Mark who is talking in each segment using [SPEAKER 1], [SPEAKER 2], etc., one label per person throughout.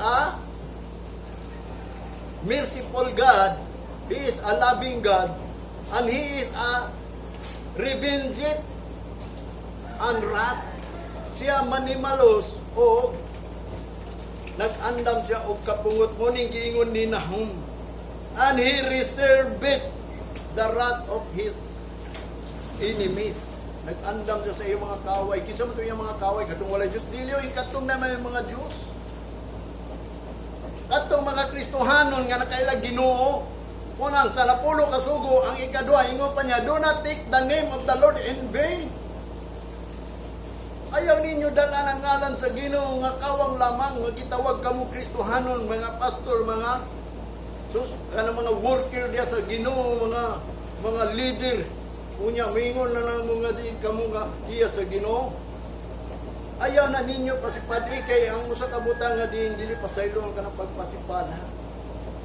[SPEAKER 1] a merciful God, He is a loving God, and He is a revenge and wrath. Siya manimalos o nag-andam siya og kapungot, mao ning giingon ni Nahum. And He reserved the wrath of His enemies. Nag-andam siya sa iyong mga kaway. Kinsa man to iyang mga kaway? Katong walay Diyos. Dili oy, katong na may mga Diyos. Katong mga Kristohanon nga nakailag Ginoo. Unang sa napulo ka sugo, ang ikaduha, ingon pa niya, "Do not take the name of the Lord in vain." Ayaw ninyo dala ang ngalan sa Ginoo nga kawang lamang nga gitawag kamo Kristohanon, mga pastor, mga sus, kanang mga worker diya sa Ginoo, mga leader. Unya mingon na lang mga di kamo nga iya sa Ginoo. Ayaw na ninyo pasipad kay ang usa ka butang nga di dili pasaylo ang kanang pagpasipad.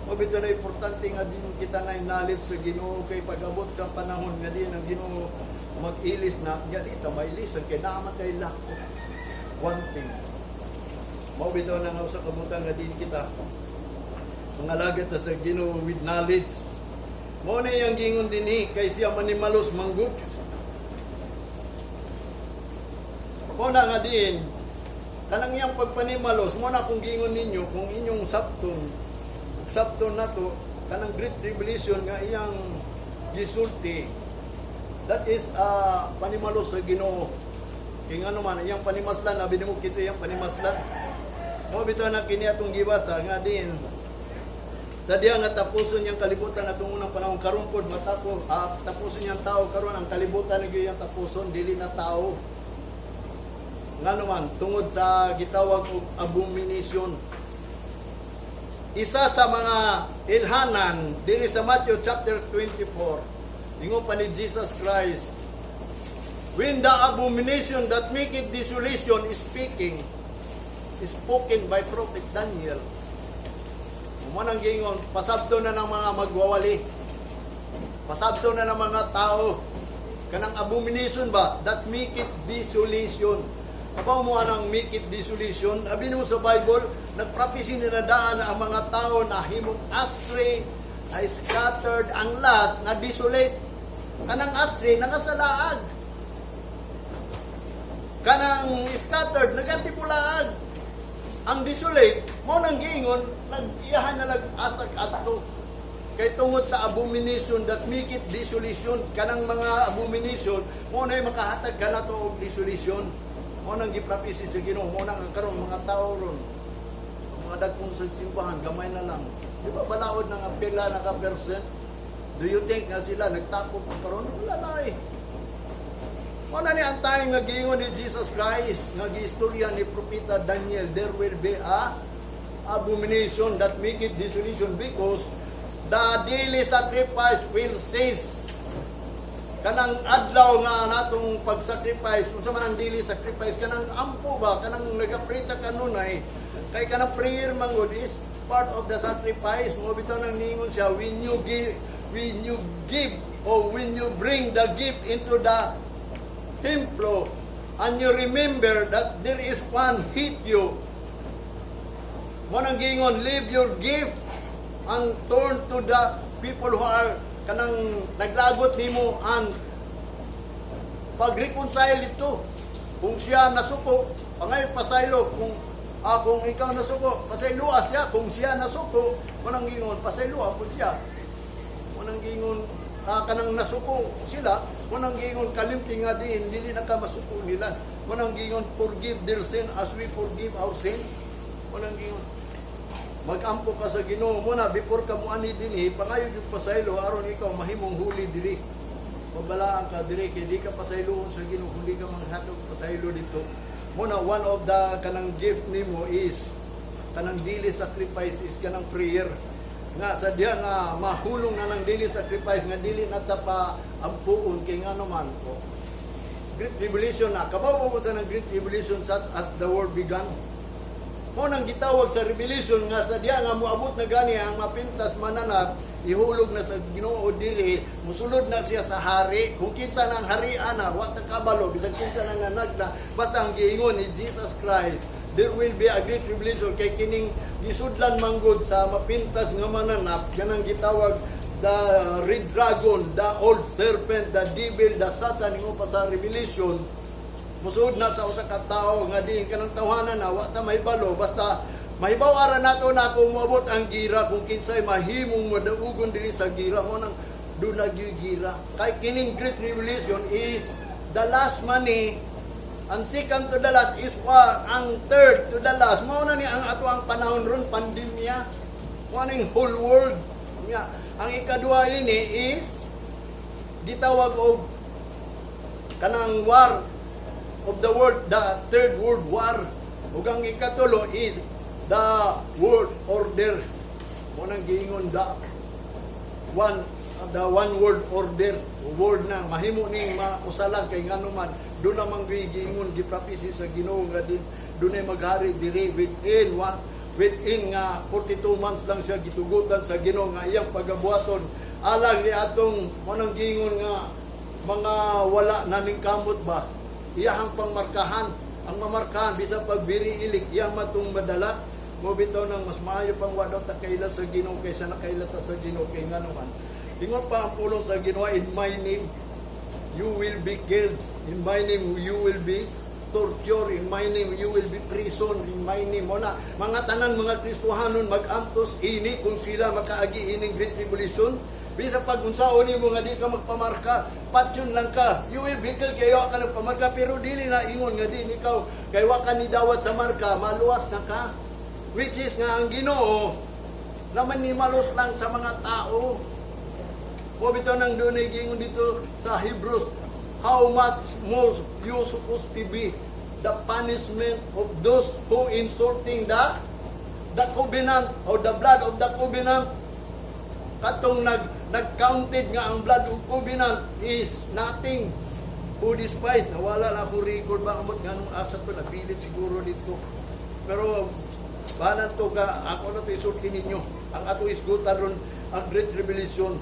[SPEAKER 1] Mao bitaw na importante nga din kita na knowledge sa Ginoo kay pag-abot sa panahon nga din ang Ginoo mag-ilis na nga di ta mailisan kay naa man kay lack of one thing. Mao bitaw na nga usa ka butang nga din kita mga alagad ta sa Ginoo with knowledge. Mao na iyang gingon dinhi kay siya manimalos manggod. Mao na nga din kanang iyang pagpanimalos, mao na kung gingon ninyo, kung inyong sabton sabton nato kanang Great Tribulation nga iyang gisulti, that is panimalos sa Ginoo. Kay ngano man iyang panimaslan, abi nimo kinsa iyang panimaslan? Mao bitaw na kini atong gibasa nga din sa diya nga tapuson niyang kalibutan atong unang panahon karon pod matapos tapuson niyang tao karon. Ang kalibutan na gyud iyang tapuson, dili na tao. Ngano man, tungod sa gitawag og abomination. Isa sa mga ilhanan diri sa Matthew chapter 24, ingon pa ni Jesus Christ, when the abomination that make it desolation is speaking is spoken by prophet Daniel. Mao nang giingon, pasabto na ng mga magwawali. Pasabto na ng mga tao. Kanang abomination ba? That make it desolation. Kabaw mo anang make it desolation? Abi mo sa Bible, nagprophecy nila daan na ang mga tao na himong astray, na scattered, ang last, na desolate. Kanang astray, na nasa laag. Kanang scattered, nagatipulaag. Ang desolate, mao nang giingon, nag-iyahan na lag-asag adto. Kay tungod sa abomination that make it desolation, kanang mga abomination, mao na makahatag ka nato og desolation. Mao nang giprophecy sa Ginoo, mao nang karon mga tao ron, ang mga dagkong sa simbahan, gamay na lang. Di ba balaod na nga pila na ka percent? Do you think nga sila nagtakop pa karon? Wala na eh. Mao na ni ang time nga giingon ni Jesus Christ, nga giistorya ni Propeta Daniel, there will be a abomination that make it desolation because the daily sacrifice will cease. Kanang adlaw nga natong pag-sacrifice, unsa man ang daily sacrifice, kanang ampo ba, kanang nagaprita kanunay, kay kanang prayer mangod is part of the sacrifice. Mao bitaw nang ningon siya, when you give or when you bring the gift into the templo and you remember that there is one hate you. Mao nang giingon, leave your gift and turn to the people who are kanang naglagot nimo and pag-reconcile ito. Kung siya nasuko, pangay pasaylo. Kung ikaw nasuko, pasayloa siya. Kung siya nasuko, mao nang giingon, pasayloa pud siya. Mao nang giingon, kanang nasuko sila, mao nang giingon, kalimti nga din, dili na ka masuko nila. Mao nang giingon, forgive their sin as we forgive our sin. Mao nang giingon, magampo ka sa Ginoo muna before ka mo ani dinhi, pangayo gyud pasaylo aron ikaw mahimong huli diri. Mabalaan ka diri kay di ka pasayloon sa Ginoo kung di ka manghatag pasaylo dito. Muna one of the kanang gift nimo is kanang daily sacrifice, is kanang prayer nga sa diya nga mahulong na ng daily sacrifice nga dili na ta pa ampuon kay ngano man ko Great Tribulation na kabaw mo sa ng Great Tribulation such as the world began. Mao nang gitawag sa Revelation nga sa diya nga moabot na gani ang mapintas mananap, ihulog na sa Ginoo diri, musulod na siya sa hari. Kung kinsa nang hari ana, wa ta kabalo, bisan kinsa nang nanagna, basta ang giingon ni Jesus Christ, There will be a great tribulation kay kining gisudlan manggod sa mapintas nga mananap, kanang gitawag the red dragon, the old serpent, the devil, the Satan, ingon pa sa Revelation, musuod na sa usa ka tawo nga diin kanang tawhana na wa ta mahibalo. Basta mahibaw ara nato na kung moabot ang gira, kung kinsay mahimong madaugon diri sa gira, mo nang duna gyud gira, kay kining great tribulation is the last money. Ang second to the last is war. Ang third to the last, mao na ni ang ato ang panahon ron, pandemya. Mao ning whole world. Nga, ang ikaduha ini is gitawag og kanang war of the world, the third world war. Ug ang ikatulo is the world order. Mo nang giingon the one world order, world na mahimo ning mausa lang, kay ngano man doon namang giingon, giprophesy sa Ginoo nga din dunay maghari diri within nga 42 months lang siya gitugutan sa Ginoo nga iyang pagabuhaton alang ni atong mo nang giingon nga mga wala naning kamot ba, iyahang pangmarkahan. Ang mamarkahan, bisan pag biri ilik, iyang matong madala mo. Bitaw nang mas maayo pang wa daw ta kaila sa Ginoo kaysa nakaila ta sa Ginoo, kay ngano man, ingon pa ang pulong sa Ginoo, "In my name you will be killed, in my name you will be tortured, in my name you will be prison, in my name." Mo na mga tanan mga Kristohanon mag-antos ini kung sila makaagi ining great tribulation. Bisa pag unsaon nimo nga di ka magpamarka, patyon lang ka. You will be killed kayo ka nagpamarka, pero dili na ingon nga din ikaw kay wa ka ni dawat sa marka, maluwas na ka. Which is nga ang Ginoo naman ni malos lang sa mga tao. Mo bitaw nang dunay giingon dito sa Hebrews, how much more you supposed to be the punishment of those who insulting the covenant or the blood of the covenant, katong nag-counted nga ang blood of covenant is nothing, who despise. Nawala na akong record ba, amot nga nung asa to, nabilit siguro dito, pero banan to ka ako na to isulti ninyo ang ato isgutan ron, ang great tribulation.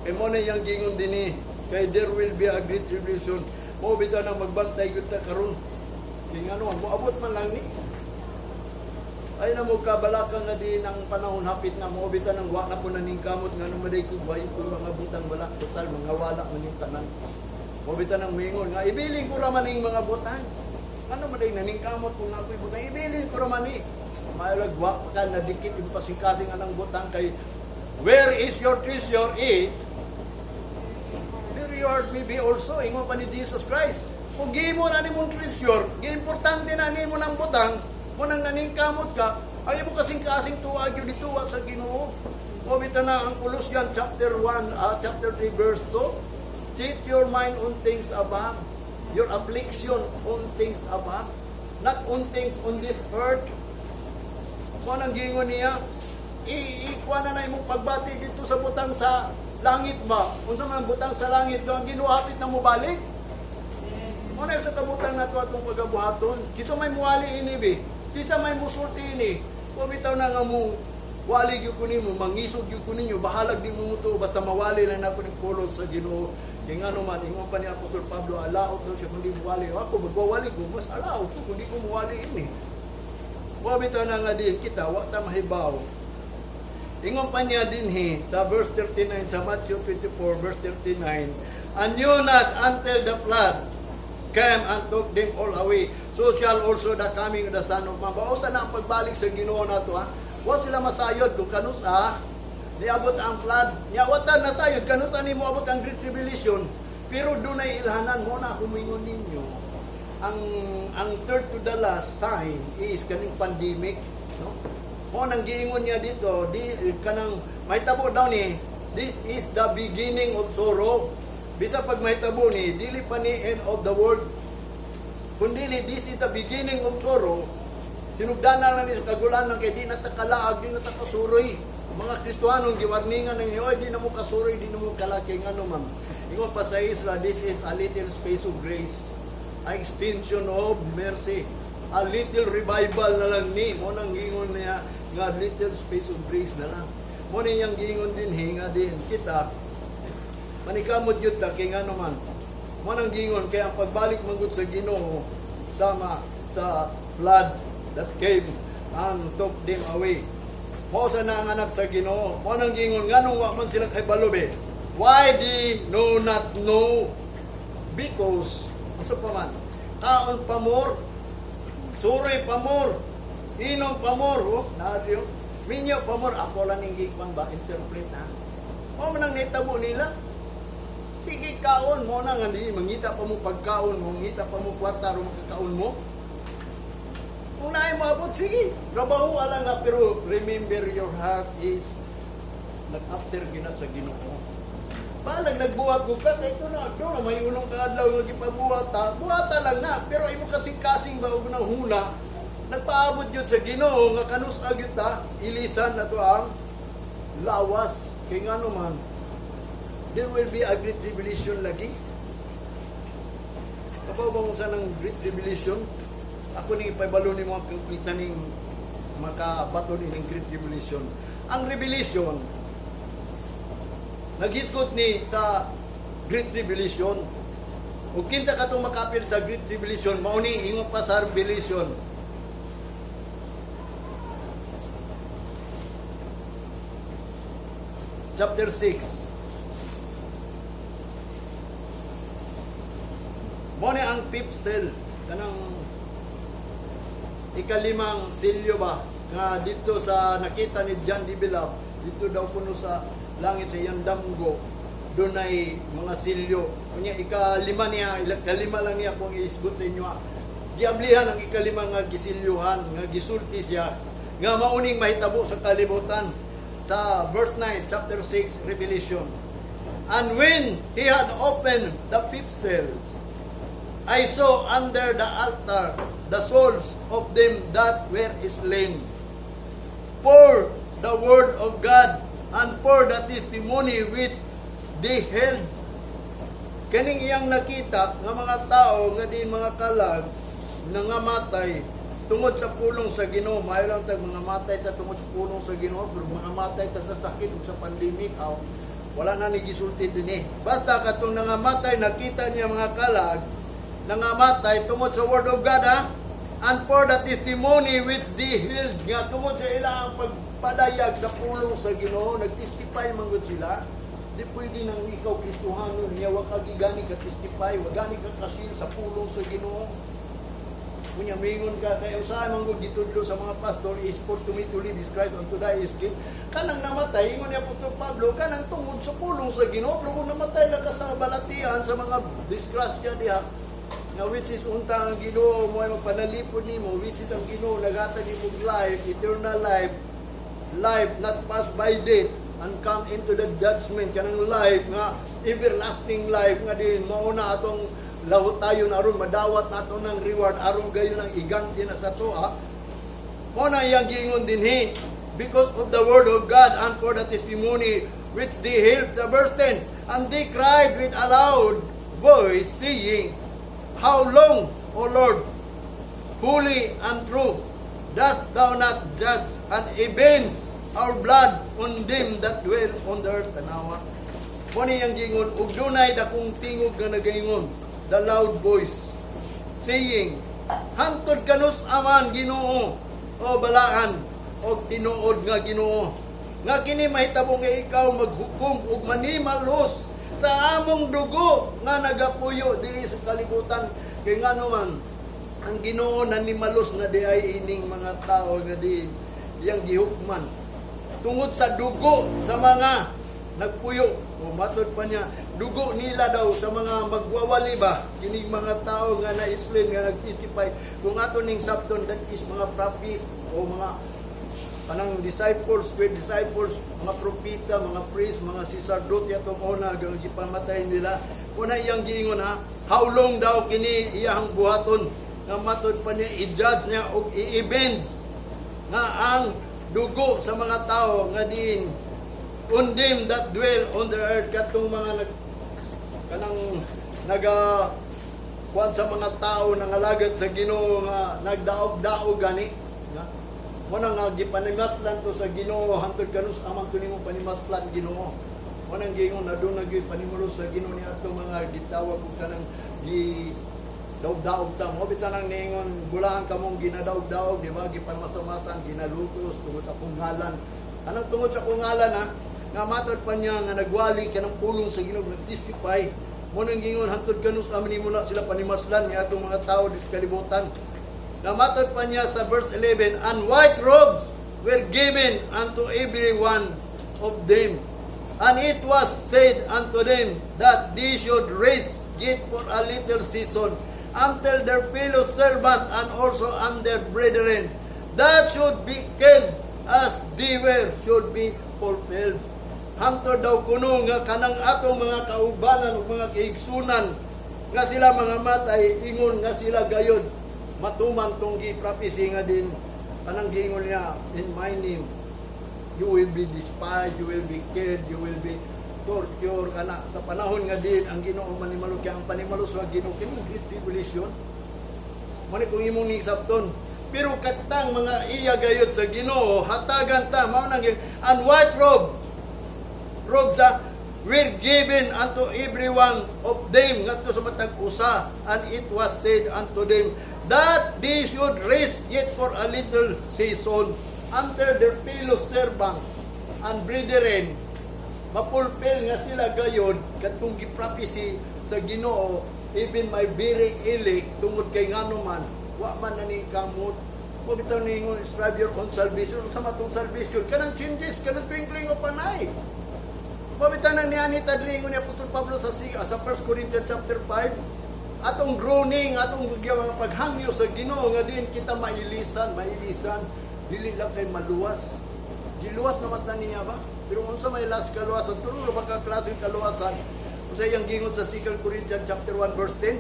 [SPEAKER 1] E mo na iyang gingon dinhi kay there will be a great tribulation. Mo bitaw nang magbantay gyud ta karon kay ngano moabot man lang ni ay na mo kabalaka nga din ang panahon hapit na. Mo bitaw nang wa na po naning kamot nga maday ko way ko mga butang, wala, total mga wala man yung tanan. Mo bitaw nang moingon nga ibilin ko ra man ning mga butang, ano man day naning kamot kung ako'y butang, ibilin ko ra man ni. Mayalag wa pa ka nadikit yung pasingkasing anang butang, kay where is your treasure is there your heart may be also, ingon pa ni Jesus Christ. Kung gihimo na nimong treasure, giimportante na nimo ng butang, mo nang naningkamot ka, ang imo kasing-kasing tuwa gyud dituwa sa Ginoo. O bitaw na ang Colossians chapter 1, chapter 3 verse 2, set your mind on things above, your affliction on things above, not on things on this earth. Kung anong gingon niya, ikuha na na imong pagbati dito sa butang sa langit ba? Unsa man butang sa langit, ang Ginoo hapit na mobalik. Muna sa kabutang nato atong pagabuhaton. Kinsa may muwali ini bi? Kinsa may musulti ini? Kung bitaw na nga mo wali gyud ko nimo, mangisog gyud ko ninyo, bahalag di mo mutuo, basta mawali lang nako ning pulong sa Ginoo. Kay ngano man, ingon pa ni Apostol Pablo, alaot daw siya kung di muwali. Ako magwawali ko, mas alaot ko kung di ko muwali ini. Wa bitaw na nga din kita, wa ta mahibaw. Ingon pa niya dinhi sa verse 39 sa Matthew 24 verse 39, "And knew not until the flood came and took them all away. So shall also the coming of the Son of Man." Bausa na ang pagbalik sa Ginoo nato ha. Wa sila masayod kung kanusa niabot ang flood. Nya wa ta nasayod kanusa ni moabot ang great tribulation. Pero dunay ilhanan mo na humingon ninyo. Ang third to the last sign is kaning pandemic, no? Mo nang giingon niya dito, di kanang mahitabo daw ni, this is the beginning of sorrow. Bisa pag mahitabo ni, dili pa ni end of the world. Kundili, this is the beginning of sorrow. Sinugdanan lang ni sa kagulanan kay di na ta kalaag, di na ta kasuroy. Mga Kristohanong giwarningan ninyo, "Oy, di na mo kasuroy, di na mo kalag," kay ngano man. Ingon pa sa Isra, this is a little space of grace, a extension of mercy. A little revival na lang ni. Mo nang gingon niya nga little space of grace na lang. Mo niyang gingon din hinga din kita manikamot yun ta, kay ngano man. Mo nang gingon kay ang pagbalik manggod sa Ginoo sama sa flood. that came and took them away. Mao sa na ang anak sa Ginoo. Mao nang gingon, nganong wa man sila kahibalo be? Why they know not know? Because, unsa pa man, kaon pa more, suroy pa more, inom pa more, oh, naa diyo. Minyo pa more, ako lang ning gikuan ba, interpret ha. Mao man ang nitabo nila. Sige kaon mo na nga di mangita pa mo pagkaon mo, mangita pa mo kwarta aron makakaon mo. Kung naay moabot, sige, trabaho lang nga, pero remember your heart is nag-after gina sa Ginoo. Balag nagbuhat ko ka, kay ito na, doon na may unong kaadlaw nga gipabuhat ta, buhata lang na, pero imo kasing-kasing ba og nang huna, nagpaabot yun sa Ginoo nga kanus-a gyud ta, ilisan na to ang lawas. Kay ngano man, there will be a great tribulation lagi. Kabaw ba mo sa ng great tribulation? Ako ning ipabalo ni mo kung kinsa ning makabaton ining great tribulation. Ang Revelation naghisgot ni sa great tribulation. Ug kinsa katong makapil sa great tribulation, mao ni ingon pa sa Revelation. Chapter 6. Mao ni ang fifth seal, kanang ikalimang silyo ba nga dito sa nakita ni John D. Bilab, dito daw kuno sa langit sa iyang damgo, doon ay mga silyo. Kunya ikalima niya, ikalima lang niya kung iisgot sa inyo. Giablihan ang ikalima nga gisilyuhan, nga gisulti siya, nga mauning mahitabo sa kalibutan. Sa verse 9, chapter 6, Revelation. "And when he had opened the fifth seal, I saw under the altar the souls of them that were slain for the word of God and for the testimony which they held." Kaning iyang nakita nga mga tao nga di mga kalag nangamatay tungod sa pulong sa Ginoo. Maayo lang tag mga matay ta tungod sa pulong sa Ginoo, pero mga matay ta sa sakit ug sa pandemic, aw, wala na ni gisulti dinhi. Basta katong nangamatay, nakita niya mga kalag nangamatay tungod sa word of God ha, and for the testimony which they held, nga tungod sa ilang pagpadayag sa pulong sa Ginoo, nagtestify man gud sila. Di pwede nang ikaw Kristohano niya wa ka gigani ka testify, wa gani ka kasil sa pulong sa Ginoo. Kunya mingon ka kay usahay man gud gitudlo sa mga pastor is for to me to live is Christ and to die is gain. Kanang namatay, ingon ni Apostol Pablo, kanang tungod sa pulong sa Ginoo, pero kung namatay lang ka sa balatian sa mga disgrasya diha, nga which is unta ang Ginoo mo ay magpanalipod nimo, which is ang Ginoo naghatag nimo og life, eternal life, life not passed by death and come into the judgment, kanang life nga everlasting life nga din mao na atong lahot tayo na aron madawat nato ng reward aron gayon ang iganti na sa tuwa. Mo na iyang giingon dinhi, because of the word of God and for the testimony which they held. Sa verse 10, "And they cried with a loud voice, saying, How long, O Lord, holy and true, dost thou not judge and avenge our blood on them that dwell on the earth?" Tanawa. Mo ni iyang giingon, ug dunay dakong tingog nga nagaingon, the loud voice, saying, "Hantod kanus aman, Ginoo, o balaan, o tinuod nga Ginoo, nga kini mahitabo nga ikaw maghukom ug manimalos sa among dugo nga nagapuyo diri sa kalibutan?" Kay ngano man, ang Ginoo nanimalos na di ay ining mga tao nga di iyang gihukman tungod sa dugo sa mga nagpuyo. O matod pa niya, dugo nila daw sa mga magwawali ba, kining mga tao nga na-slain nga nag-testify. Kung ato ning sabton, that is mga prophet o mga kanang disciples, 12 disciples, mga propeta, mga priest, mga sacerdote atong una nga gipamatay nila. Kuna iyang giingon ha, how long daw kini iyang buhaton nga matod pa niya i-judge niya og i-avenge nga ang dugo sa mga tao nga diin on them that dwell on the earth, katong mga nag kanang naga kuan sa mga tao nangalagad sa Ginoo nga nagdaog-daog gani nga mo na nga gipanimaslan to sa Ginoo. Hantod kanus amang to nimo panimaslan, Ginoo? Mo nang giingon na doon gyud panimulos sa Ginoo ni ato mga gitawag og kanang gi Daog-daog ta mo bitaw nang ningon bulahan kamong ginadaog-daog, di ba? Gipanmasamasan, ginalukos tungod sa akong ngalan. Anong tungod sa akong ngalan, ha? Nga matod pa niya nga nagwali kanang pulong sa Ginoo, nag-testify mo nang gingon hantod kanus amin nimo na sila panimaslan ni atong mga tao dis kalibutan. Namatod pa niya sa verse 11, "And white robes were given unto every one of them. And it was said unto them that they should rest yet for a little season until their fellow servant and also and their brethren that should be killed as they were should be fulfilled." Hangtod daw kuno nga kanang atong mga kaubanan ug mga kaigsunan nga sila mga matay, ingon nga sila gayod matuman tong gi-prophecy nga din kanang giingon niya, "In my name you will be despised, you will be killed, you will be tortured," kana sa panahon nga din ang Ginoo manimalo. Kay ang panimalo sa Ginoo kini Great Tribulation man kung imong nisabton. Pero katang mga iya gayod sa Ginoo, hatagan ta. Mao nang "And white robes were given unto every one of them," ngadto sa matag usa, "and it was said unto them that they should rest yet for a little season until their fellow servant and brethren," mapulfill nga sila gayod katong gi-prophecy sa Ginoo, "even my very elect," tungod kay ngano man wa man na ning kamot mo bitaw ningon, "Strive your own salvation." Sa matong salvation, kanang changes, kanang twinkling of an eye. Mo bitaw nang niani ta diri, ni Apostol Pablo sa 1 Corinthians chapter 5, atong groaning, atong mga paghangyo sa Ginoo nga din kita mailisan, mailisan, dili lang kay maluwas. Giluwas naman ta niya ba? Pero unsa may last kaluwasan, tulo ba ka klaseng kaluwasan? Unsa iyang gingon sa 2 Corinthians chapter 1 verse 10?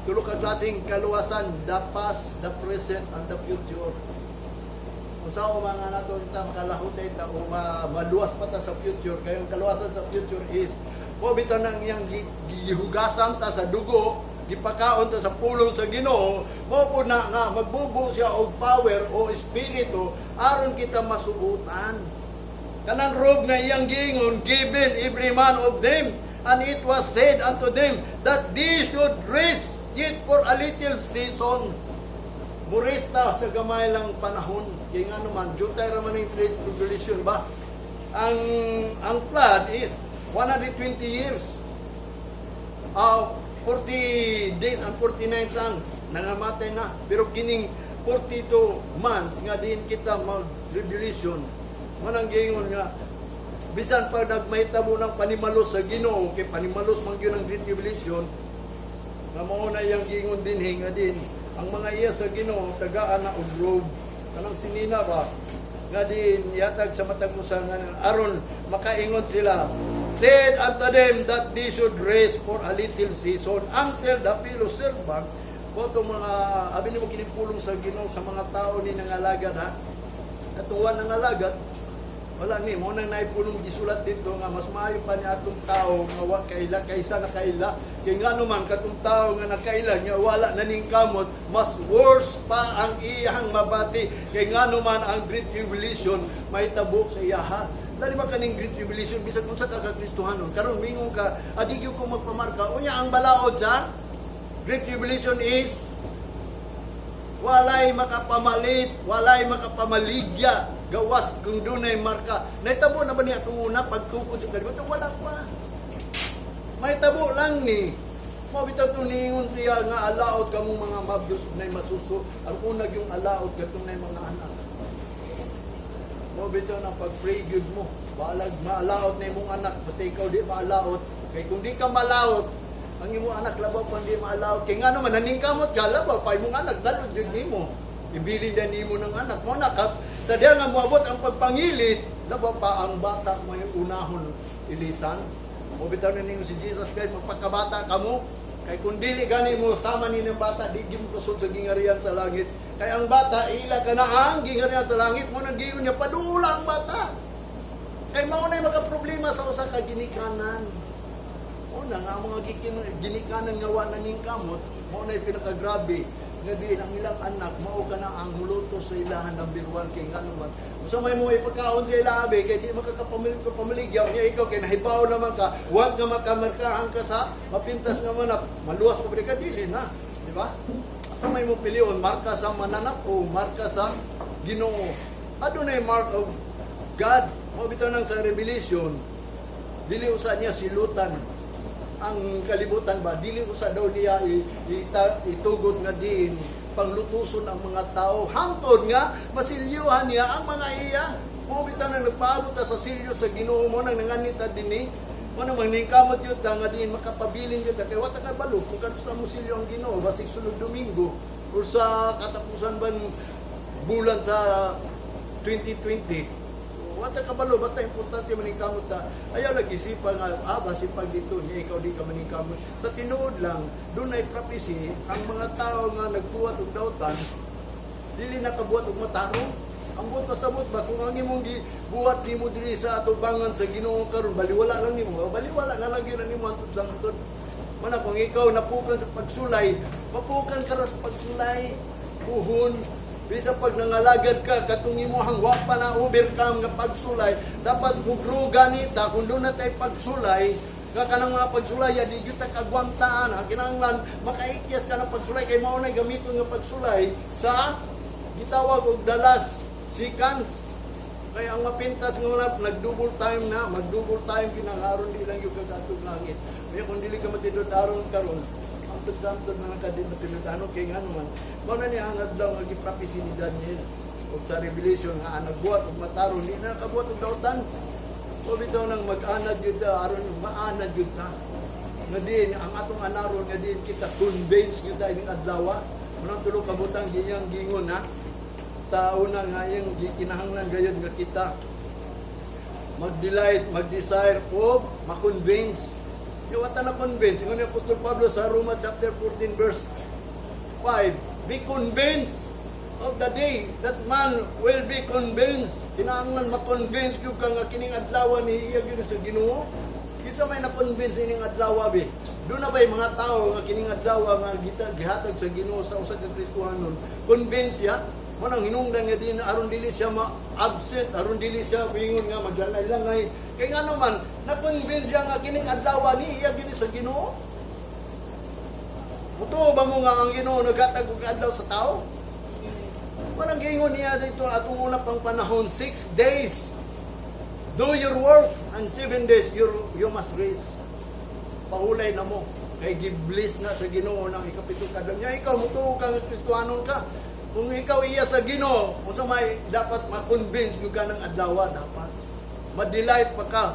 [SPEAKER 1] Tulo ka klaseng kaluwasan, the past, the present, and the future. Unsa o mga nato ta makalahutay ta o maluwas pa ta sa future, kay ang kaluwasan sa future is mo bitaw nang iyang gihugasan ta sa dugo, gipakaon ta sa pulong sa Ginoo, mo po na nga magbubo siya og power o espiritu aron kita masuotan. Kanang robe nga iyang giingon, "Given every man of them, and it was said unto them that they should rest yet for a little season." Mu-rest ta sa gamay lang panahon. Kaya nga naman, jutay raman yung Great Tribulation ba? Ang flood is 120 years. 40 days and 40 nights ang nangamatay na. Pero kining 42 months nga din kita mag-tribulation, manang giingon nga bisan pa nagmahitabo ng panimalos sa Ginoo, kay panimalos man gyud ang Great Tribulation, nga mao na iyang giingon dinhi nga din ang mga iya sa Ginoo tagaan na og robe, kanang sinina ba nga din yatag sa matag usa nga aron makaingon sila, "Said unto them that they should rest for a little season until the fellow servant," ko mga abi nimo kinipulong sa Ginoo sa mga tao ni nangalagad, ha, katuwa nangalagad wala ni mo nang naipulong gisulat dito nga mas maayo pa ni atong tao nga wa kaila kaysa nakaila, kay ngano man katong tao nga nakaila nga wala na ning kamot, mas worse pa ang iyang mabati, kay ngano man ang Great Tribulation mahitabo sa iyaha. Dali ba kaning Great Tribulation, bisag unsa ka ka Kristohanon karon, mingon ka adi gyud ko magpamarka, unya ang balaod sa Great Tribulation is walay makapamalit, walay makapamaligya, gawas kung dunay marka. Nahitabo na ba niya itong una pagtukod sa kalibutan? Wala pa. Mahitabo lang ni. Mao bitaw itong niingon siya nga alaot kamong mga mabdos na masuso. Ang unag yung alaot katong na mga anak. Mao bitaw na pag-pray gyud mo. Balag maalaot na imong anak basta ikaw di maalaot. Kay kung di ka malaot, ang imong anak labaw pang di maalaot. Kay ngano man naningkamot ka, labaw pa imong anak dalot gyud nimo. Ibilin din nimo ng anak mo na sa diya nga moabot ang pagpangilis, labaw pa ang bata mo yung unahon ilisan. Mao bitaw na ninyo si Jesus Christ, magpakabata kamo. Kay kung dili gani mo sama ni ng bata, di gyud mo sa gingarian sa langit. Kay ang bata, ila ka na ang gingharian sa langit mo nang giyon niya, padula ang bata. Kay mao na makaproblema sa usa ka ginikanan. Una nga ang mga ginikanan nga wa na ning kamot, mao na pinakagrabe. Nga diin ang ilang anak mao kana ang muluto sa ilahan number one, kay ngano man, unsa may mo ipagkaon sa ila abi, kay di makakapamaligya niya ikaw, kay nahibaw naman ka, once nga makamarkahan ka sa mapintas nga manap, maluwas ko ka, dili na, di ba? Asa may mo pilion, marka sa mananap o marka sa Ginoo? Adunay mark of God. Mo bitaw nang sa Revelation, dili usa niya silutan ang kalibutan ba, dili usa daw niya itugot nga diin panglutuson ang mga tao hangtod nga masilyuhan niya ang mga iya. Mo bitaw nang nagpaabot ta sa silyo sa Ginoo, mo nang nanganita dinhi, mo nang maningkamot yun ta nga diin makapabilin yun ta, kay wa ta kabalo kung kanus-a mo silyo ang Ginoo, basig sulod Domingo or sa katapusan ban bulan sa 2020. Wala kabalo, basta importante maningkamot ta. Ayaw lagi isipan nga, basi pag dito niya, ikaw di ka maningkamot. Sa tinuod lang, dunay prophecy, ang mga tao nga nagbuhat og dautan, dili nakabuhat og matarong. Ang buhat pasabot ba, kung ang imong gibuhat nimo diri sa atubangan sa Ginoo karon, baliwala lang nimo, baliwala na lang gyud nimo antud sa hangtod. Mana kung ikaw napukan sa pagsulay, mapukan ka ra sa pagsulay, puhon. Bisa pag nangalagad ka, katong imuhang wa pa na overcome nga pagsulay, dapat mugro ganita, kung doon na tayo pagsulay, nga kanang mga pagsulay, di gyud ta kagwantaan, ha, kinahanglan makaikyas ka ng pagsulay, kay mao na gamiton nga pagsulay sa gitawag og the last seconds. Kaya ang mapintas nga mga nag-double time na, mag-double time kinang aron di lang yung kagatog langit. Kaya kung dili ka matindod aron karon, antod sa antod na lang ka di matindod ano, kay ngano man. Mao na niya ang adlaw nga giprophecy ni Daniel og sa Revelation nga ang nagbuhat og matarong di na nakabuhat og dautan. O bitaw nang mag-anad yun ta, aron maanad yun ta. Nga din, ang atong anaron nga din kita convince yun ta ining adlaw. Munang tulo ka butang giyang gingon ha. Sa una nga yung kinahanglan gayon nga kita mag-delight, mag-desire o ma-convince. Yung wata na convince, ingon ni Apostol Pablo sa Roma chapter 14 verse 5, "Be convinced of the day that man will be convinced." Kinahanglan ma-convince gyud ka nga kining adlaw ni iya gyud sa Ginoo. Kinsa may na-convince ining adlaw be? Doon na ba'y mga tao nga kining adlaw nga gihatag sa Ginoo sa usa ka Kristohanon? Convince siya. Mo nang hinungdan nga din aron dili siya ma-absent, aron dili siya bingon nga maglalay-langay. Kay ngano man, na-convince siya nga kining adlaw ni iya gyud sa Ginoo. Mutuo ba mo nga ang Ginoo naghatag og adlaw sa tao? Walang giingon niya dito atong una pang panahon, 6 days. Do your work and 7 days you must rest. Pahulay na mo. Kay gi-bless na sa Ginoo ng ikapito kadlaw. Nya ikaw, mutuo ka nga Kristohanon ka. Kung ikaw iya sa Ginoo, unsa may dapat ma-convince gyud ka ng adlaw dapat. Ma-delight pa ka.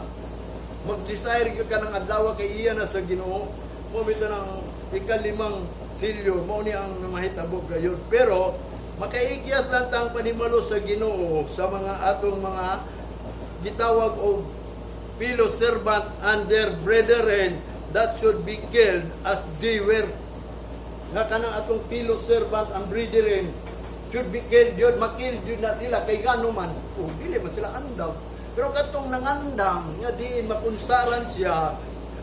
[SPEAKER 1] Mag-desire gyud ka ng adlaw kay iya na sa Ginoo. Mo bitaw ng ikalimang silyo, mao ni ang mahitabo gayon. Pero makaikyas lang tang panimalo sa Ginoo sa mga atong mga gitawag og fellow servant and their brethren that should be killed as they were, nga kanang atong fellow servant and brethren should be killed yun, ma-kill yun na sila, kay gano man, oh, dili man sila andam, pero katong nangandam nga diin makunsaran siya,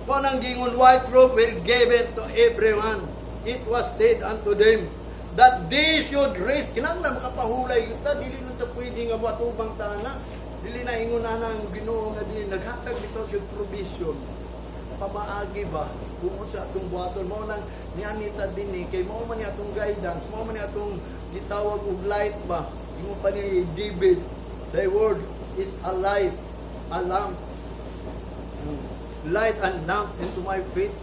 [SPEAKER 1] mo nang gingon, "White robe were given to everyone. It was said unto them that they should rest." Kinahanglan makapahulay gyud ta, dili man ta pwede nga matubang ta na dili na ingon na ang Ginoo nga di naghatag bitaw siya provision, pamaagi ba kung sa atong buhaton. Mao nang nianita dinhi kay mao man ni atong guidance, mao man ni atong gitawag og light ba. Ingon pa ni David, "Thy word is a light, a lamp, light and lamp into my feet."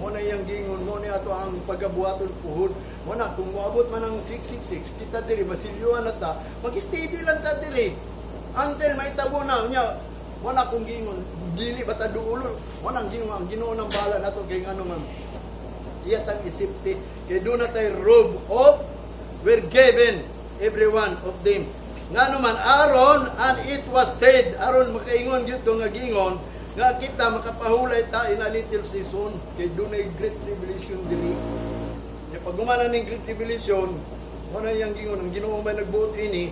[SPEAKER 1] Mo na iyang gingon, mo ni ato ang pagabuhaton puhon. Mo na kung moabot man ang 666, kita diri masilyuhan na ta, mag-steady lang ta diri until mahitabo na nya. Mo na kung gingon, dili ba ta duulo? Mo nang gingon, ang Ginoo nang bahala nato, kay ngano man iya tang isipti, kay doon na tay robe of were given every one of them. Ngano man aron, and it was said, aron makaingon gyud to nga gingon nga kita makapahulay ta in a little season, kay dunay great tribulation diri. Ya pag gumana ning great tribulation, mo na iyang gingon, ang Ginoo may nagbuot ini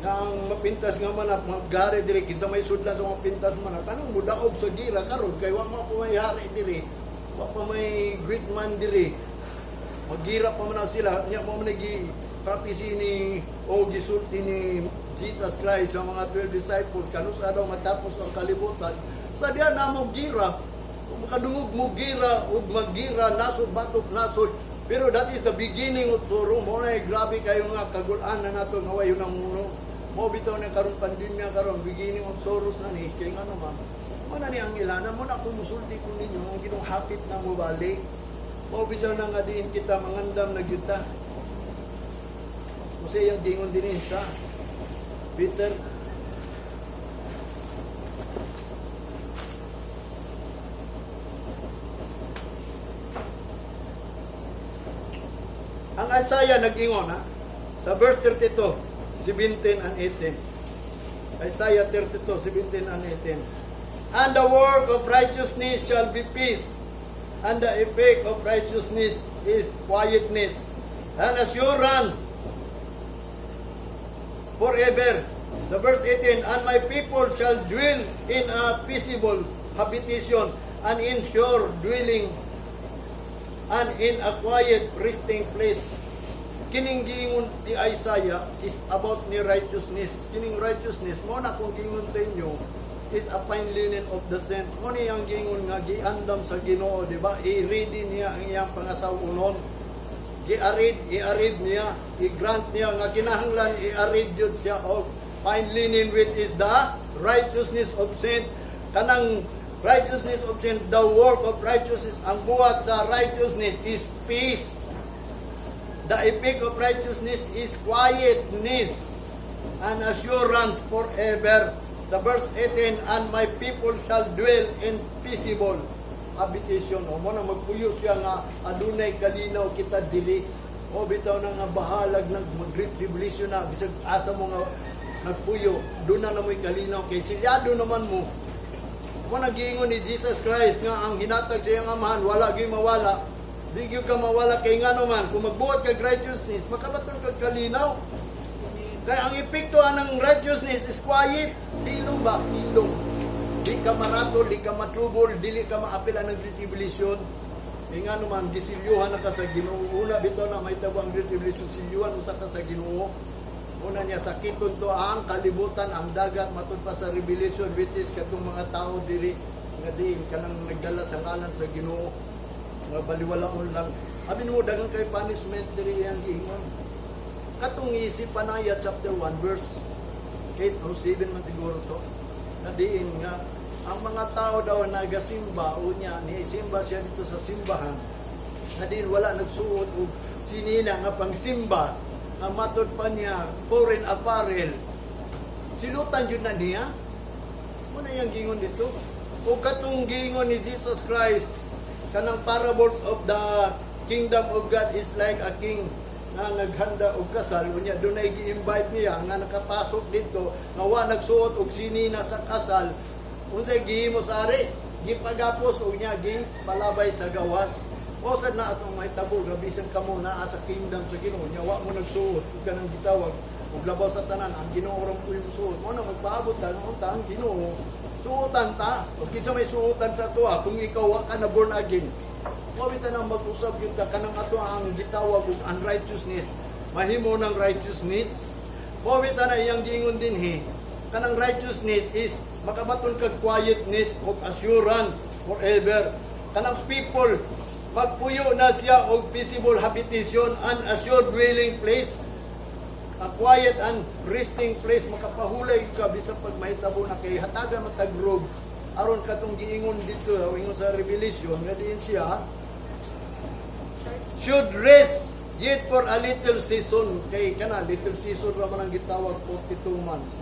[SPEAKER 1] nga ang mapintas nga manap maghari diri. Kinsa may sudlan sa mapintas manap, anong mudaog sa gira karon, kay wa man po may hari diri, wa pa may great man diri. Magira pa man na sila nya mo man gi prophecy ni o gisulti ni Jesus Christ sa mga 12 disciples kanusa daw matapos ang kalibutan. Sa diya na mo gira, kung makadungog mo gira ug maggira nasod batok nasod, pero that is the beginning of sorrow. Mo na grabe kayo nga kagulaan na nato nga wayo nang muno mo bitaw na karon pandemya karon, beginning of sorrows na ni. Kay ngano man mo na ni ang ilana mo na kung musulti ko ninyo ang Ginoong hapit na mo balik. Mo bitaw na nga diin kita mangandam na gyud ta. Kasi yung dingon din eh, sa Peter. Ang Isaiah nag-ingon ha, sa verse 32, 17 and 18. Isaiah 32, 17 and 18. "And the work of righteousness shall be peace, and the effect of righteousness is quietness and assurance forever." Sa verse 18, "And my people shall dwell in a peaceable habitation and in sure dwelling and in a quiet resting place." Kining giingon ni Isaiah is about ni righteousness. Kining righteousness mo na kung giingon sa inyo is a fine linen of the saint. Mo ni ang giingon nga giandam sa Ginoo, di ba? I-ready niya ang iyang pangasaw-unon. Giarid, iarid niya, i-grant niya nga kinahanglan iarid yun siya og fine linen, which is the righteousness of saint. Kanang righteousness of saint, the work of righteousness, ang buhat sa righteousness is peace. The effect of righteousness is quietness and assurance forever. Sa verse 18, "And my people shall dwell in peaceable habitation." O mo na magpuyo siya nga adunay kalinaw kita dili. O bitaw na nga bahalag nag mag-great tribulation na bisag asa mo nga nagpuyo, doon na namoy kalinaw kay silyado naman mo. Mo nagiingon ni Jesus Christ nga ang hinatag sa iyang Amahan wala gyud mawala. Di gyud ka mawala kay ngano man kung magbuhat kag righteousness, makabaton kag kalinaw. Kaya ang epekto anang righteousness is quiet. Hilom ba? Hilom. Di ka maratol, di ka matrubol, dili ka maapil ang great tribulation. Kay ngano man, gisilyuhan na ka sa Ginoo. Una bitaw na mahitabo ang great tribulation, silyuhan usa ka sa Ginoo. Una niya sakiton to ang kalibutan, ang dagat, matud pa sa Revelation, which is katong mga tao diri nga diin kanang nagdala sa ngalan sa Ginoo nga baliwalaon lang. Abi mo daghang kay punishment diri iyang giingon. Katong Zephaniah chapter 1 verse 8 or 7 man siguro to. Na diin nga ang mga tao daw nagasimba, unya ni simba siya dito sa simbahan na diin wala nagsuot og sinina nga pangsimba nga matod pa niya foreign apparel, silutan jud na niya. Muna yang gingon dito o katong gingon ni Jesus Christ kanang parables of the kingdom of God is like a king nga naghanda og kasal. Unya dunay gi-invite niya nga nakapasok dito nga wa nagsuot og sinina sa kasal. Unsay gihimo sa ari? Gipagapos og niya gipalabay sa gawas. O sad na atong mahitabo nga bisan kamo naa sa kingdom sa Ginoo nya wa mo nagsuot ug kanang gitawag ug labaw sa tanan ang Ginoo ra mo yung suot mo na magpaabot ta unta ang Ginoo suotan ta ug kinsa may suotan sa atoa kung ikaw wa ka na born again? Mao bitaw nang mag-usab gyud ta kanang ato ang gitawag og unrighteousness mahimo ng righteousness. Mao bitaw na iyang giingon dinhi kanang righteousness is makabaton kag quietness ug assurance forever. Kanang people magpuyo na siya og peaceable habitation and assured dwelling place, a quiet and resting place. Makapahulay ka bisag pag mahitabo na kay hatagan man tag robe aron katong giingon dito, ingon sa Revelation nga diin siya should rest yet for a little season. Kay kana little season ra man ang gitawag 42 months.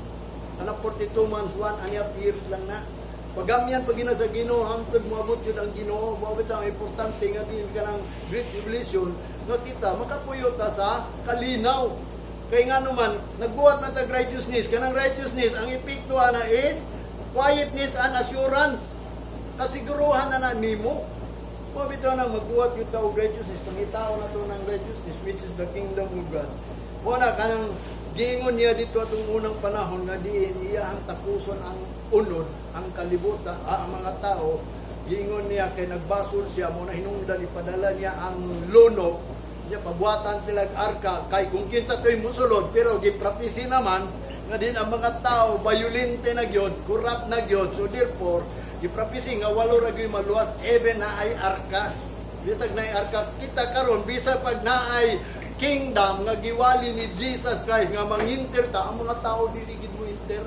[SPEAKER 1] Kana 42 months, 1.5 years lang na. Pagamyan pag gina sa Ginoo hangtod moabot yun ang Ginoo. Moabot ang importante nga din kanang great tribulation nga kita makapuyo ta sa kalinaw. Kay nga naman nagbuhat man tag righteousness. Kanang righteousness, ang epekto ana is quietness and assurance. Kasiguruhan na na nimo. Mao bitaw na magbuhat yung tao righteousness, pangitao na to ng righteousness, which is the kingdom of God. Mo na kanang giingon niya dito atong unang panahon nga diin iyahang tapuson ang unod, ang kalibutan, ang mga tao. Giingon niya kay nagbasol siya, mo na hinungdan ipadala niya ang luno. Nya pabuhatan sila og arka kay kung kinsa to'y musulod, pero giprapisi naman nga din ang mga tao violente na gyud, corrupt na gyud. So therefore, giprapisi nga walo ra gyud maluwas even na ay arka. Bisag naay arka, kita karon bisag pag naay kingdom nga giwali ni Jesus Christ nga manginter ta, ang mga tao dili gid mo enter.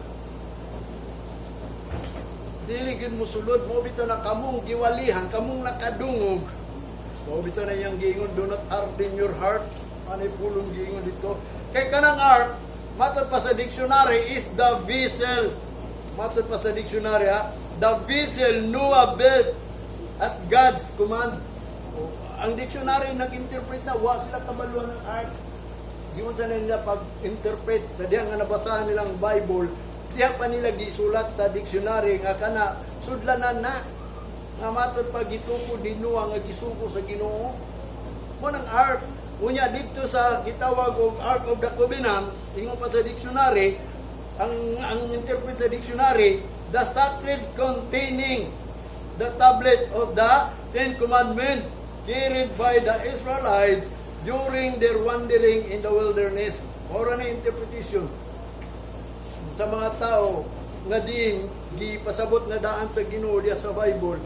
[SPEAKER 1] Dili gid mo sulod. Mo bitaw na kamong giwalihan, kamong nakadungog. Mo bitaw na iyang giingon, "Do not harden your heart." Ano pulong giingon dito? Kay kanang ark, matod pa sa dictionary, is the vessel. Matod pa sa dictionary ha, the vessel Noah built at God's command. O, ang dictionary nag-interpret na, wa sila kabaluan ng ark. Giunsa sa nila pag-interpret sa diha nga nabasahan nilang Bible, diha pa nila gisulat sa dictionary nga kana sudlanan na nga matod pa gituko ni Noah nga gisugo sa Ginoo. Mo nang ark. Unya dito sa gitawag og Ark of the Covenant, ingon pa sa dictionary, ang interpret sa dictionary, the sacred containing the tablet of the Ten Commandments carried by the Israelites during their wandering in the wilderness. Mao na interpretation sa mga tao nga diin gipasabot nga daan sa Ginoo diya sa Bible.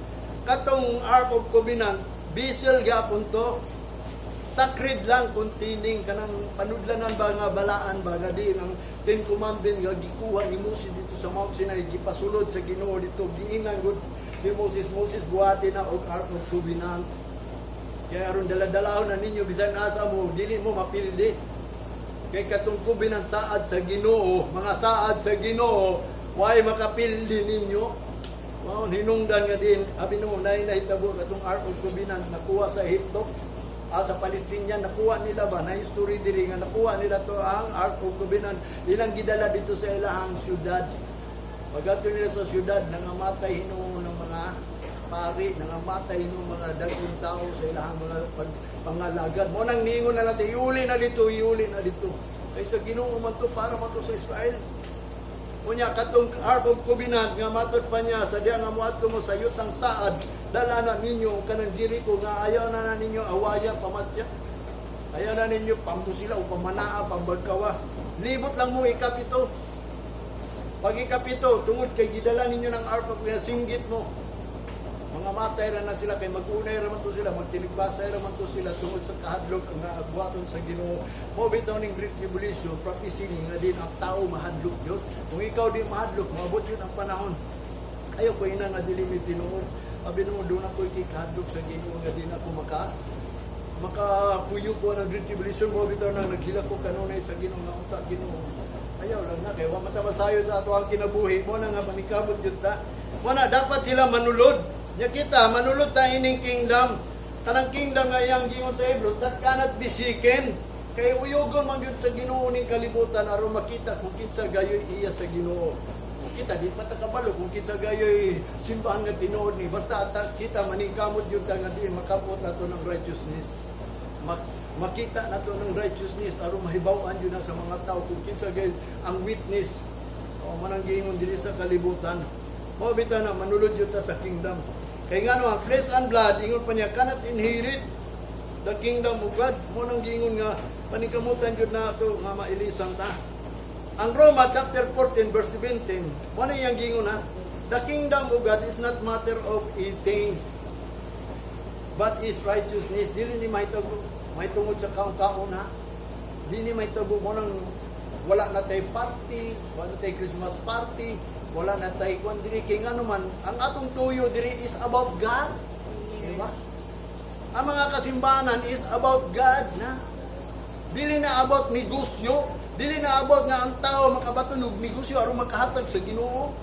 [SPEAKER 1] Katong Ark of Covenant, vessel gyapon to, sacred lang, containing kanang panudlanan ba nga balaan ba nga diin ang Ten Commandment nga gikuha ni Moses dito sa Mount Sinai, gipasulod sa Ginoo dito. Giingnan gud ni Moses, "Moses, buhati na og Ark of Covenant kaya aron dala-dalahon na ninyo bisan asa mo, dili mo mapildi." Kay katong covenant, saad sa Ginoo, mga saad sa Ginoo, way makapildi ninyo. Mao hinungdan nga din, abi no nay nahitabo katong Ark of Covenant nakuha sa Ehipto. Ah, sa Palestinian nakuha nila ba na history diri nga nakuha nila to ang Ark of Covenant, ilang gidala dito sa ilahang syudad. Pagadto nila sa syudad, nangamatay hinuon ng mga pari, nangamatay hinuon mga dagkong tao sa ilahang mga pangalagad. Mo nang niingon na lang siya, "Iuli na dito, iuli na dito. Kay sa Ginoo man to, para man to sa Israel." Unya katong Ark of Covenant nga matod pa niya sa diya nga moadto mo sa yutang saad, dala na ninyo kanang Jericho nga ayaw na na ninyo awaya pamatya. Ayaw na ninyo pambusila o pamanaa, pambagkawa. Libot lang mo ikapito. Pag ikapito, tungod kay gidala ninyo ng Ark of Covenant, singgit mo. Mga matay ra na sila kay mag-unay ra man to sila, magtiligbasay ra man to sila tungod sa kahadlok nga buhaton sa Ginoo. Mo bitaw ning Great Tribulation, prophecy ni nga din ang tao mahadlok gyud. Kung ikaw di mahadlok, moabot yun ang panahon. Ayaw ko ina nga dili mi tinuod. Abi mo doon ako ikikahadlok sa Ginoo nga din ako makapuyo ko ng Great Tribulation. Mo bitaw nang naghilak ko kanunay sa Ginoo nga unta, Ginoo. Ayaw lang na kay wa man ta masayod sa ato ang kinabuhi mo na nga panikabot gyud ta. Mo na dapat sila manulod. Nya kita manulod ta ining kingdom. Kanang kingdom nga iyang giingon sa Hebrew that cannot be shaken. Kay uyogon man gyud sa Ginoo ning kalibutan aron makita kung kinsa gayoy iya sa Ginoo. Kung kita di pa ta kabalo kung kinsa gayoy simbahan nga tinuod ni, basta ata kita maningkamot gyud ta nga di makapot nato ng righteousness. Makita nato ng righteousness aron mahibaw-an gyud na sa mga tao kung kinsa gay ang witness o manang giingon diri sa kalibutan. Mao bitaw na manulod gyud ta sa kingdom. Kay ngano ang flesh and blood, ingon pa niya, cannot inherit the kingdom of God. Mo nang giingon nga paningkamutan gyud na ato nga mailisan ta. Ang Roma chapter 14 verse 17, mo na iyang giingon ha. The kingdom of God is not matter of eating, but is righteousness. Dili ni mahitabo mahitungod sa kaon-kaon ha. Dili ni mahitabo mo nang wala na tay party, wala na tay Christmas party, wala na tay kwan diri kay ngano man ang atong tuyo diri is about God. Di ba? Ang mga kasimbahanan is about God na. Dili na about negosyo, dili na about nga ang tao makabaton og negosyo aron makahatag sa Ginoo.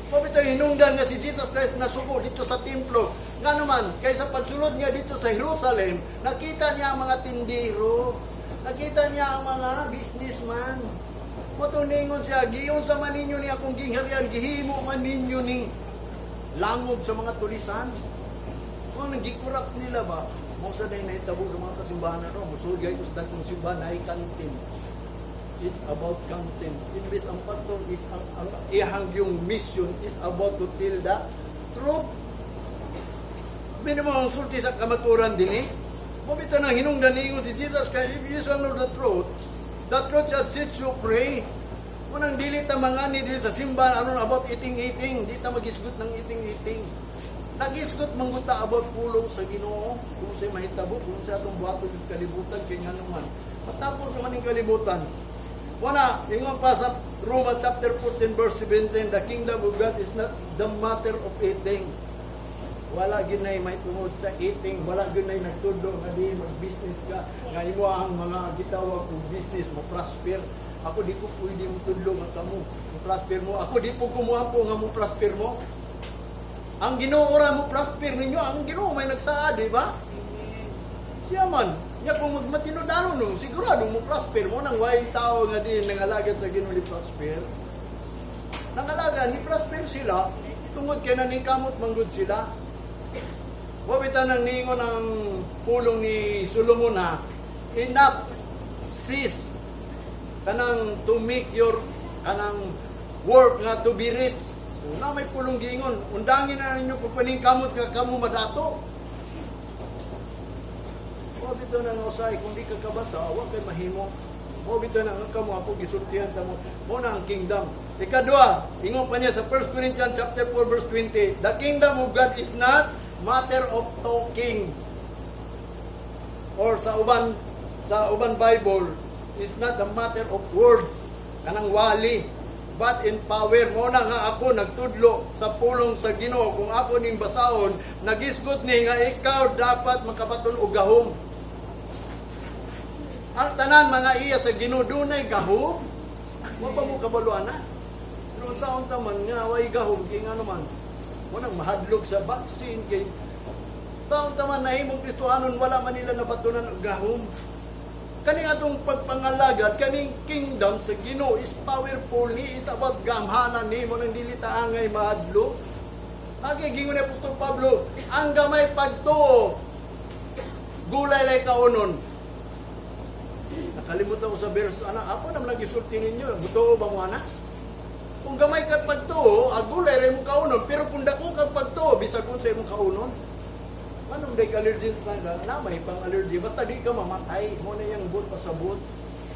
[SPEAKER 1] Mao bitaw hinungdan nga si Jesus Christ nasuko dito sa templo. Nga naman, kay sa pagsulod niya dito sa Jerusalem, nakita niya ang mga tindero, nakita niya ang mga businessman. Mo ningon siya, "Giunsa man ninyo ni akong gingharian, gihimo man ninyo ning langob sa mga tulisan." Kung nang gikurap nila ba, mo sa day nahitabo sa mga kasimbahan na ro, musulgay ko sa dagkong simbahan, ay kantin. It's about content. Imbes ang pastor is ang iyahang yung mission is about to tell the truth. Bino mo ang sulti sa kamaturan din eh. Mao bitaw nang hinungdan niingon si Jesus kay if you shall know the truth shall set you free. Munang dili ta mangani dili sa simbahan aron about eating eating, di ta magisgot ng eating eating. Nagisgot man gud ta about pulong sa Ginoo, kung sa mahitabo, kung sa atong buhaton sa kalibutan kay ngano man. Matapos naman ang kalibutan. Wala, ingon pa sa Romans chapter 14 verse 17, the kingdom of God is not the matter of eating. Wala ginay may tungod sa eating, wala ginay nagtudlo nga di mag-business ka, nga imo ang mga gitawag kong business mo prosper. Ako di ko pwede mo tudlo nga kamo, mo prosper mo. Ako di po kumuampo nga mo prosper mo. Ang Ginoo ra mo prosper ninyo, ang Ginoo may nagsaad, di ba? Siya man, nya kung magmatinod-anon no, sigurado mo prosper mo nang way tao nga di nangalagad sa Ginoo ni prosper. Nangalaga ni prosper sila tungod kay naningkamot manggod sila. Wa bitaw nang ningon ang pulong ni Solomon ha, enough cease kanang to make your kanang work nga to be rich. So, na may pulong giingon, undangin na ninyo pagpaningkamot nga kamo madato. Wa bitaw nang usay kung di ka kabasa, wa kay mahimo. Mao bitaw nang ang kamo ako gisultihan ta mo. Mo na ang kingdom. Ikadua, ingon pa niya sa 1 Corinthians chapter 4 verse 20, the kingdom of God is not matter of talking. Or sa uban Bible is not a matter of words kanang wali but in power. Mo na nga ako nagtudlo sa pulong sa Ginoo. Kung ako ning basahon, nagisgot ni nga ikaw dapat makabaton og gahom. Ang tanan mga iya sa Ginoo dunay gahom. Wa pa mo kabalo ana? Pero unsaon ta man nga way gahom kay ngano man mo mahadlok sa vaccine, kay sa unta man nahimong Kristohanon, wala man nila nabatunan og gahom. Kani atong pagpangalagad, kaning kingdom sa Ginoo is powerful ni, is about gamhanan nimo nang dili ta angay mahadlok. Agi gingon ni Apostol Pablo, ang gamay pagtuo gulay lay kaunon. Nakalimutan ko sa verse, ana, ako naman nagisulti ninyo, buto ba mo ana? Kung gamay ka pagtuo, ang gulay ray mo kaunon, pero kung dako kag pagtuo, bisag unsa imong kaunon. Anong day ka allergy sa na may pang allergy, basta di ka mamatay, mo na yang but pasabot.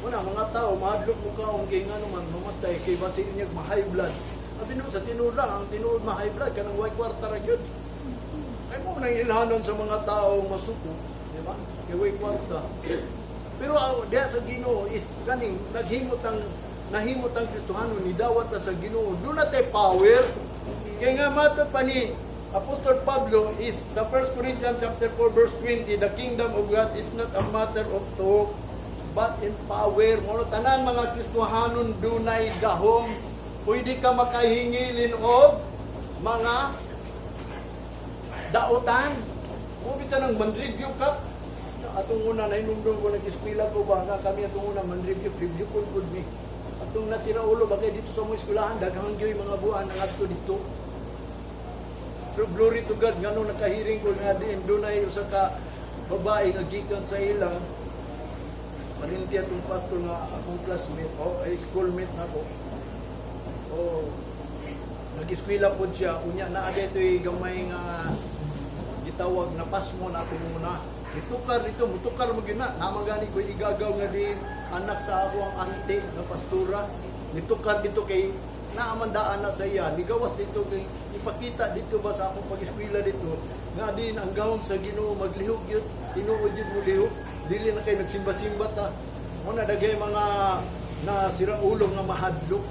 [SPEAKER 1] Muna mga tao mahadlok mo kaon kay ngano man mamatay kay basi niya ma-high blood. Abi no sa tinuod lang, ang tinuod ma-high blood kanang way kwarta ra gyud. Ay mo nang ilhanon sa mga tao masuko, di ba? Kay way kwarta. Pero diha sa Ginoo is kaning naghimot ang nahimot ang Kristohano ni dawat ta sa Ginoo. Duna tay power. Kay nga matod pa ni Apostol Pablo is sa 1 Corinthians chapter 4 verse 20, the kingdom of God is not a matter of talk but in power. Mo tanan mga Kristohanon dunay gahom. Pwede ka makahingilin og mga daotan. Mo bitaw nang man-review ka. Atong una nahinumdum ko nag-eskwela ko ba nga kami atong una man-review, review kun pud mi. Atong nasira ulo bagay dito sa mga eskwelahan, daghang gyud mga buwan ang adto dito. Pero glory to God, ngano nakahiring ko nga diin dunay usa ka babae nga gikan sa ila. Parinti atong pastor nga akong classmate o ay schoolmate nako. O nag-eskwela pod siya, unya naa dito'y gamay nga gitawag na pasmo na ako muna. Gitukar dito, mutukar mo gyud na. Naman gani ko igagaw nga din anak sa ako ang ante nga pastora. Nitukar dito kay naaman daan na sa iya. Nigawas dito kay ipakita dito ba sa akong pag-eskwela dito nga din ang gahom sa Ginoo maglihok yun. Tinuod yun mo lihok. Dili na kay nagsimba-simba ta. Muna daghay mga na sira ulo nga mahadlok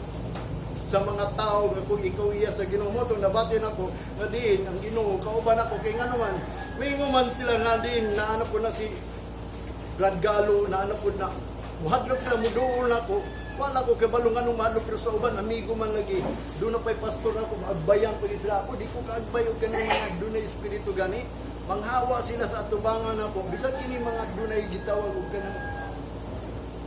[SPEAKER 1] sa mga tao nga kung ikaw iya sa Ginoo mo tong nabati nako nga diin ang Ginoo kauban ako kay ngano man mingo man sila nga diin na ano po na si Brad Galo na ano po na muhadlok sila, muduol na ko. Wala ko kabalo nga nung mahadlok, pero sa uban amigo man lagi doon na pa'y pastor ako, maagbayan pa yun sila. Ako di ko kaagbay og kanang mga dunay espiritu gani, manghawa sila sa atubangan ako bisan kini mga dunay gitawag og kanang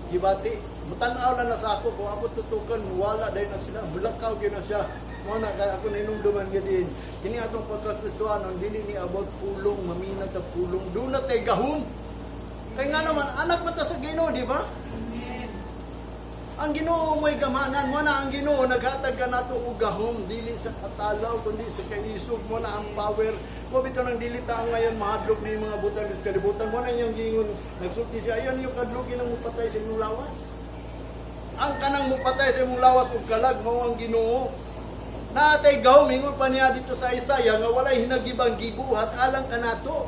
[SPEAKER 1] gibati, mutan-aw na na sa ako. Kung ako tutukan, wala dahil na sila, mulakaw gyud na siya. Mo na kay ako nainumduman gyud din kini atong pagka-Kristohanon, dili ni about pulong, mamina ta pulong, duna tay gahom kay nga naman anak man ta sa Ginoo, di ba? Ang Ginoo mo'y gamhanan. Mo na ang Ginoo naghatag kanato og gahom, dili sa katalaw kundi sa kaisog. Mo na ang power. Mo bitaw nang dili ta ngayon mahadlok ni mga butang sa kalibutan. Mo na iyang giingon, nagsulti siya, ayan yung kadlukin ang mupatay sa imong lawas. Ang kanang mupatay sa imong lawas ug kalag, mao ang Ginoo. Naatay gahom, ingon pa niya dito sa Isaiah nga walay hinagibang gibuhat alang kanato.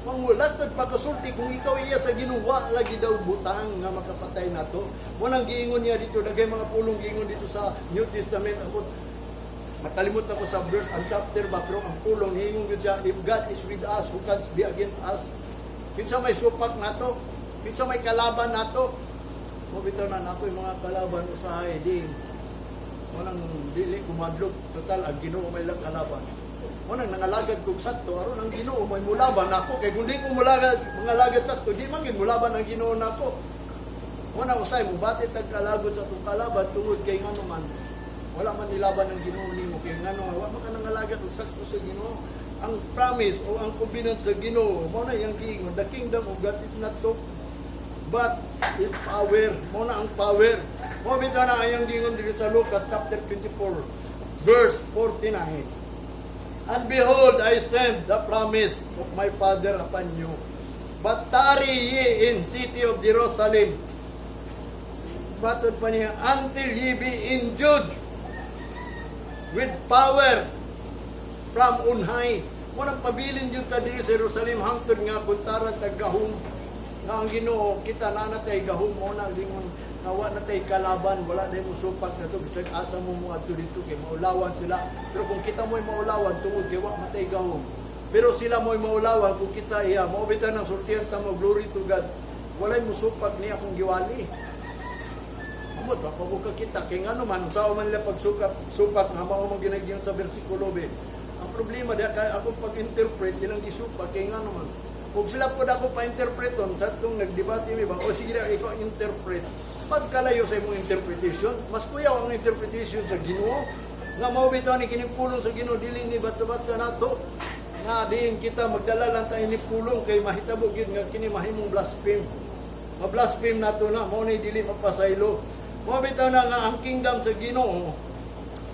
[SPEAKER 1] Mangulat at pagkasulti kung ikaw iya sa Ginoo, lagi daw butang nga makapatay nato. Munang giingon niya dito, daghay mga pulong giingon dito sa New Testament. Ako, makalimot ako sa verse, ang chapter ba, pero ang pulong, niingon gyud siya, "If God is with us, who can be against us?" Kinsa may supak nato? Kinsa may kalaban nato? Mo bitaw na nato yung mga kalaban usahay di mo nang dili kumadlok, total ang Ginoo may lang kalaban. Mo nang nangalagad kog sakto aron ang Ginoo may mulaban nako, kay kung di ko mulagad mangalagad sakto, di man gid mulaban ang Ginoo nako. Mo na usay mo bati tag kalagod sa atong kalaban tungod kay ngano man wala man nilaban ang Ginoo nimo, kay ngano wa man ka nangalagad og sakto sa Ginoo. Ang promise o ang covenant sa Ginoo, mo na iyang giingon, the kingdom of God is not talk but in power. Mo na ang power. Mo bitaw na ayang giingon diri sa Lucas chapter 24 verse 49. "And behold, I send the promise of my Father upon you. But tarry ye in city of Jerusalem." Matod pa niya, "Until ye be endued with power from on high." Mo nang pabilin jud ta diri sa Jerusalem hangtod nga kunsaran tag gahom nga ang Ginoo kita na natay gahom. Mo na lingon nga wa natay kalaban, wala na mo supak nato bisag asa mo moadto dito kay maulawan sila. Pero kung kita mo'y maulawan tungod kay wa matay gahom, pero sila mo'y maulawan kung kita iya. Mao bitaw nang sultihan ta mo, glory to God, walay musupak ni akong giwali. Amot, wa pa ko kakita. Kay ngano man, sa man nila pagsukat, supak, nga mao man ginagyan sa versikulo be. Ang problema diya kay akong pag-interpret, ilang gisupak, kay ngano man. Kung sila po ako pa-interpreton, sa atong nagdebate mi ba, o sige na, ikaw interpret. Pagkalayo sa imong interpretation, mas kuyaw ang interpretation sa Ginoo. Nga mao bitaw ni kining pulong sa Ginoo, dili ni basta-basta nato nga diin kita magdala lang tayo ni pulong kay mahitabo gyud nga kini mahimong blaspheme. Ma-blaspheme nato na mao ni dili mapasaylo. Mao bitaw na nga ang kingdom sa Ginoo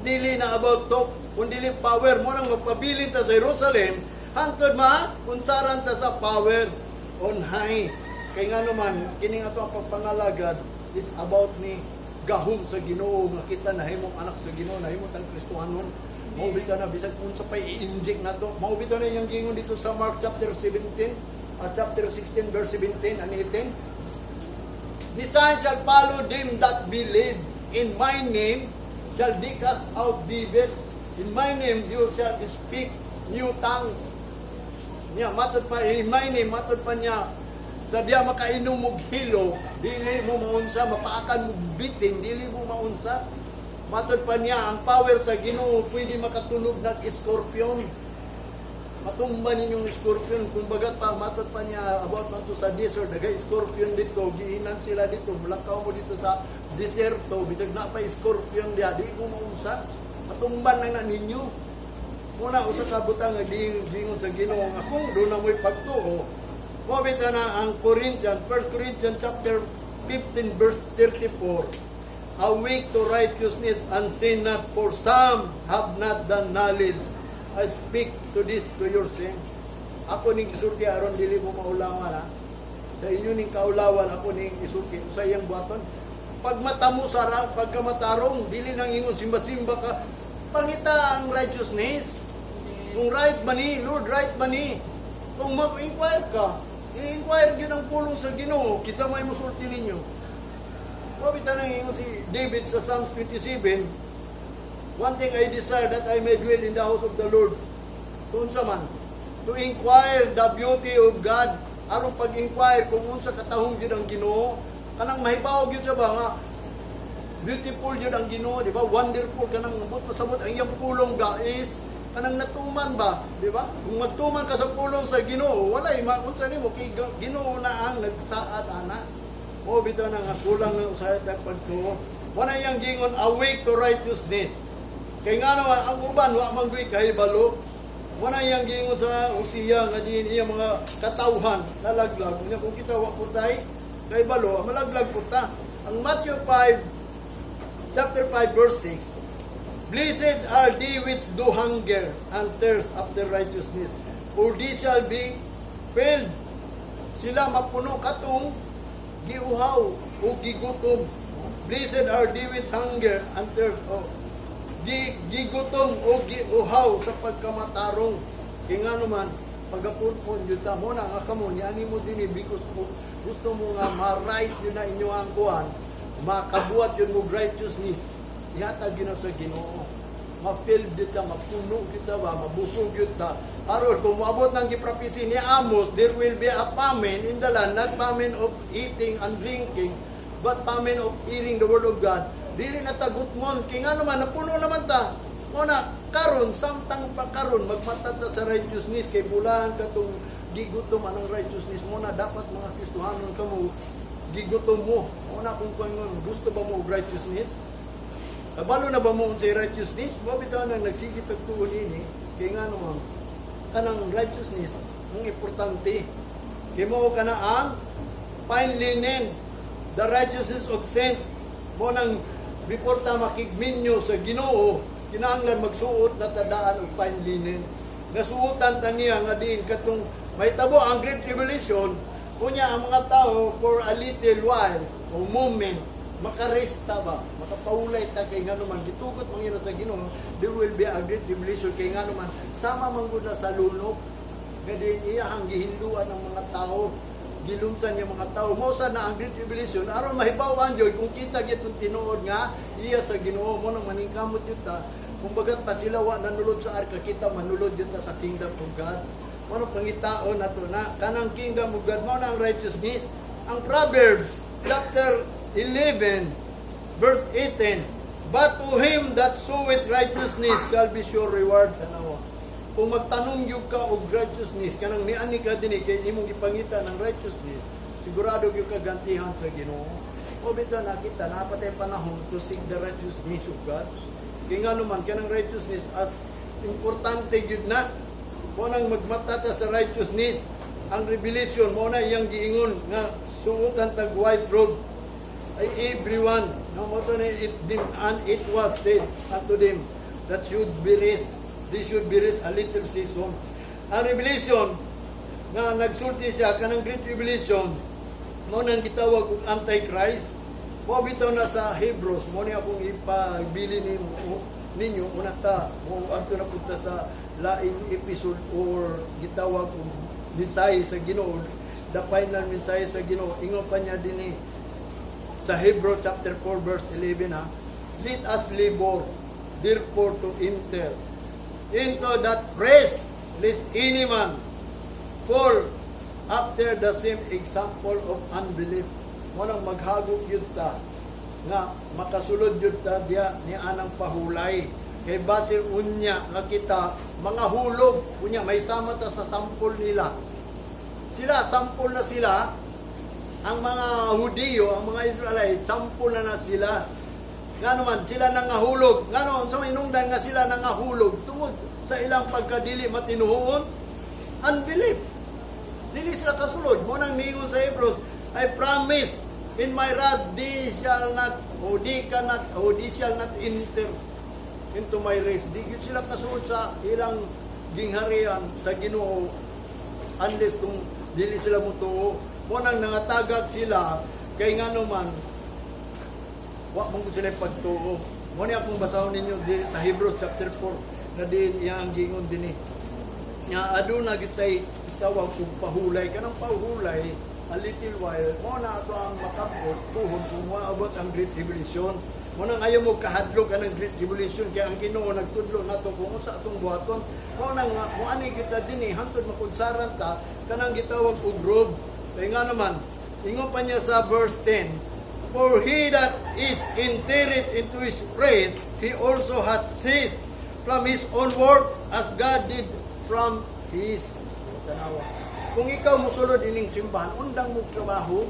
[SPEAKER 1] dili na about talk kun dili power. Mo nang magpabilin ta sa Jerusalem hangtod ma kunsaran ta sa power on high. Kay ngano man kining ato ang pagpangalagad is about ni gahom sa Ginoo nga kita nahimong anak sa Ginoo, nahimo tang Kristohanon. Mao bitaw na bisag unsa pay i-inject nato. Mao bitaw na iyang giingon dito sa Mark chapter 17 at chapter 16 verse 17 and 18. "The signs shall follow them that believe. In my name shall they cast out devil. In my name you shall speak new tongue." Niya, matod pa, in my name, matod pa niya, sa diya makainom og hilo, dili mo maunsa, mapaakan mo bitin, dili mo maunsa. Matod pa niya, ang power sa Ginoo pwede makatunog ng scorpion. Matumba ninyong scorpion. Kumbaga pa, matod pa niya, about man to sa desert, nagay scorpion dito, giinan sila dito, mulakaw mo dito sa deserto, bisag na pa scorpion diya, di mo maunsa. Matumban lang na ninyo. Muna, usa ka butang nga giingon sa Ginoo nga kung doon na mo'y pagtuo, mo bitaw na ang Corinthians, 1 Corinthians chapter 15 verse 34, "Awake to righteousness and sin not, for some have not the knowledge. I speak to this to your shame." Ako ning gisulti aron dili mo maulawan ha. Sa inyo ning kaulawan ako ning isulti sa iyang buhaton. Pag mata mo sara, pagka matarong, dili nang ingon simba-simba ka. Pangita ang righteousness. Kung right ba ni, Lord, right ba ni? Kung mag-inquire ka, i-inquire gyud ang pulong sa Ginoo, kinsa may musulti ninyo. Wa bitaw nang ingon si David sa Psalms 27, "One thing I desire, that I may dwell in the house of the Lord." Kung unsa man, to inquire the beauty of God. Aron pag-inquire kung unsa katahom gyud ang Ginoo, kanang mahibaw gyud siya ba nga beautiful gyud ang Ginoo, di ba? Wonderful, kanang ambot pasabot ang iyang pulong ga is kanang natuman ba, di ba? Kung magtuman ka sa pulong sa Ginoo, walay maunsa nimo kay Ginoo na ang nagsaad ana. Mo bitaw na nga kulang ng usahay tag pagtuo. Wala iyang gingon, awake to righteousness. Kay nga naman ang uban wa man gyud kahibalo. Wala iyang gingon sa Hosea nga diin iya mga katawhan nalaglag. Unya kung kita wa putay kahibalo, malaglag po ta. Ang Matthew 5 chapter 5 verse 6, "Blessed are they which do hunger and thirst after righteousness, for they shall be filled." Sila mapuno katong giuhaw o gigutom. Blessed are they which hunger and thirst, o gigutom o giuhaw sa pagkamatarong. Kaya nga naman, pagapun-pun yun ta mo na nga kamo, niani mo din eh, because gusto mo nga ma-right yun na inyo ang kuan, makabuhat yun mo righteousness, ihatag yun na sa Ginoo. Ma-fill kita, mapuno kita ba, mabusog yun ta. Aron, kung moabot ng gipropesy ni Amos, there will be a famine in the land, not famine of eating and drinking, but famine of hearing the word of God. Dili na tagutmon, kay nga naman, napuno naman ta. Mo na, karon, samtang pa karon, magmata ta sa righteousness, kay bulan katong gigutom anang righteousness mo na dapat mga Kristohanon kamo, gigutom mo. Mo na kung kung gusto ba mo og righteousness? Kabalo na ba mo unsay righteousness? Mo bitaw nang nagsige tag tuon ini, kay nga naman kanang righteousness ang importante. Kay mo kana ang fine linen, the righteousness of saint. Mo nang before ta makigminyo sa Ginoo, kinahanglan magsuot na tadaan og fine linen. Nasuotan ta niya nga diin katong mahitabo ang Great Tribulation, kunya ang mga tao for a little while o moment makaresta ba, makapahulay ta, kay ngano man gitugot man sa Ginoo there will be a great tribulation, kay ngano man sama man gud na sa lunok nga diin iyahang gihinduan ang mga tao, gilumsan yung mga tao. Mo sa na ang great tribulation aron mahibaw-an jud kung kinsa gyud tinuod nga iya sa Ginoo. Mo nang maningkamot jud ta. Kumbaga pa sila wa nanulod sa arka, kita manulod jud ta sa kingdom of God. Mo nang pangitaon nato na kanang kingdom of God, mo na ang righteousness. Ang Proverbs chapter 11 verse 18, "But to him that soweth righteousness shall be sure reward." Tanawa, kung magtanong gyud ka og righteousness, kanang niani ka dinhi kay imong gipangita ng righteousness, sigurado gyud ka gantihan sa Ginoo. O bitaw nakita napatay panahon to seek the righteousness of God, kay ngano man kanang righteousness as importante gyud na. Mo nang magmata ta sa righteousness. Ang Revelation, mo na iyang giingon nga suotan tag white robe ay everyone. No mo to ni it them, "And it was said unto them that should be rest, they should be rest a little season." Ang Revelation nga nagsulti siya kanang Great Tribulation, mo nang gitawag og Antichrist. Mo bitaw na sa Hebrews, mo ni akong ipabili nimo ninyo una ta mo adto na punta sa laing episode or gitawag og mensahe sa Ginoo, the final mensahe sa Ginoo. Ingon pa niya dinhi sa Hebrew chapter 4 verse 11 ha, "Let us labor therefore to enter into that rest, lest any man fall after the same example of unbelief." Mo nang maghagok yun ta nga makasulod yun ta diya ni anang pahulay, kay basin unya nga kita mga hulog, unya may sama ta sa sampol nila. Sila sampol na sila, ang mga Hudiyo, ang mga Israelite, sampol na na sila. Nga naman, sila nangahulog. Nga naman, sa inungdan nga sila nangahulog, tungod sa ilang pagkadili matinuon, unbelief. Dili sila kasulod. Mo nang ningon sa Hebrews, "I promise in my wrath, they shall not, o they cannot, o they shall not enter into my rest." Di gyud sila kasulod sa ilang gingharian sa Ginoo unless kung dili sila mutuo. Mo nang nangatagag sila kay ngano man wa man gud sila pagtuo. Mo ni akong basahon ninyo diri sa Hebrews chapter 4 na din iyang gingon dinhi. Nga aduna gitay tawag og pahulay, kanang pahulay, a little while, mo na ato ang makapot puhon kung moabot ang Great Tribulation. Mo nang ayaw mo kahadlok anang Great Tribulation kay ang Ginoo nagtudlo nato kung unsa atong buhaton. Mo nang mo ani kita dinhi hantod makunsaran ta kanang gitawag og robe. Kay nga naman, ingon pa niya sa verse 10, "For he that is entered into his rest, he also hath ceased from his own work as God did from his." Tanawa. Kung ikaw musulod ining simbahan, undang mo trabaho,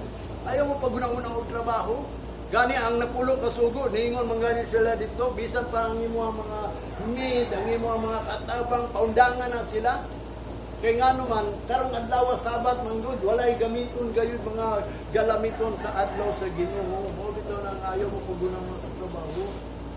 [SPEAKER 1] ayaw mo pagunang-unang og trabaho. Gani ang napulo ka sugo, niingon man gani sila dito, bisan pa ang imo mga need, ang imo mga katabang, paundangan na sila. Kay nga naman, karong adlaw Sabat man gud, walay gamiton gayud mga galamiton sa adlaw sa Ginoo. Mo bitaw na nga ayaw mo pagunang sa trabaho.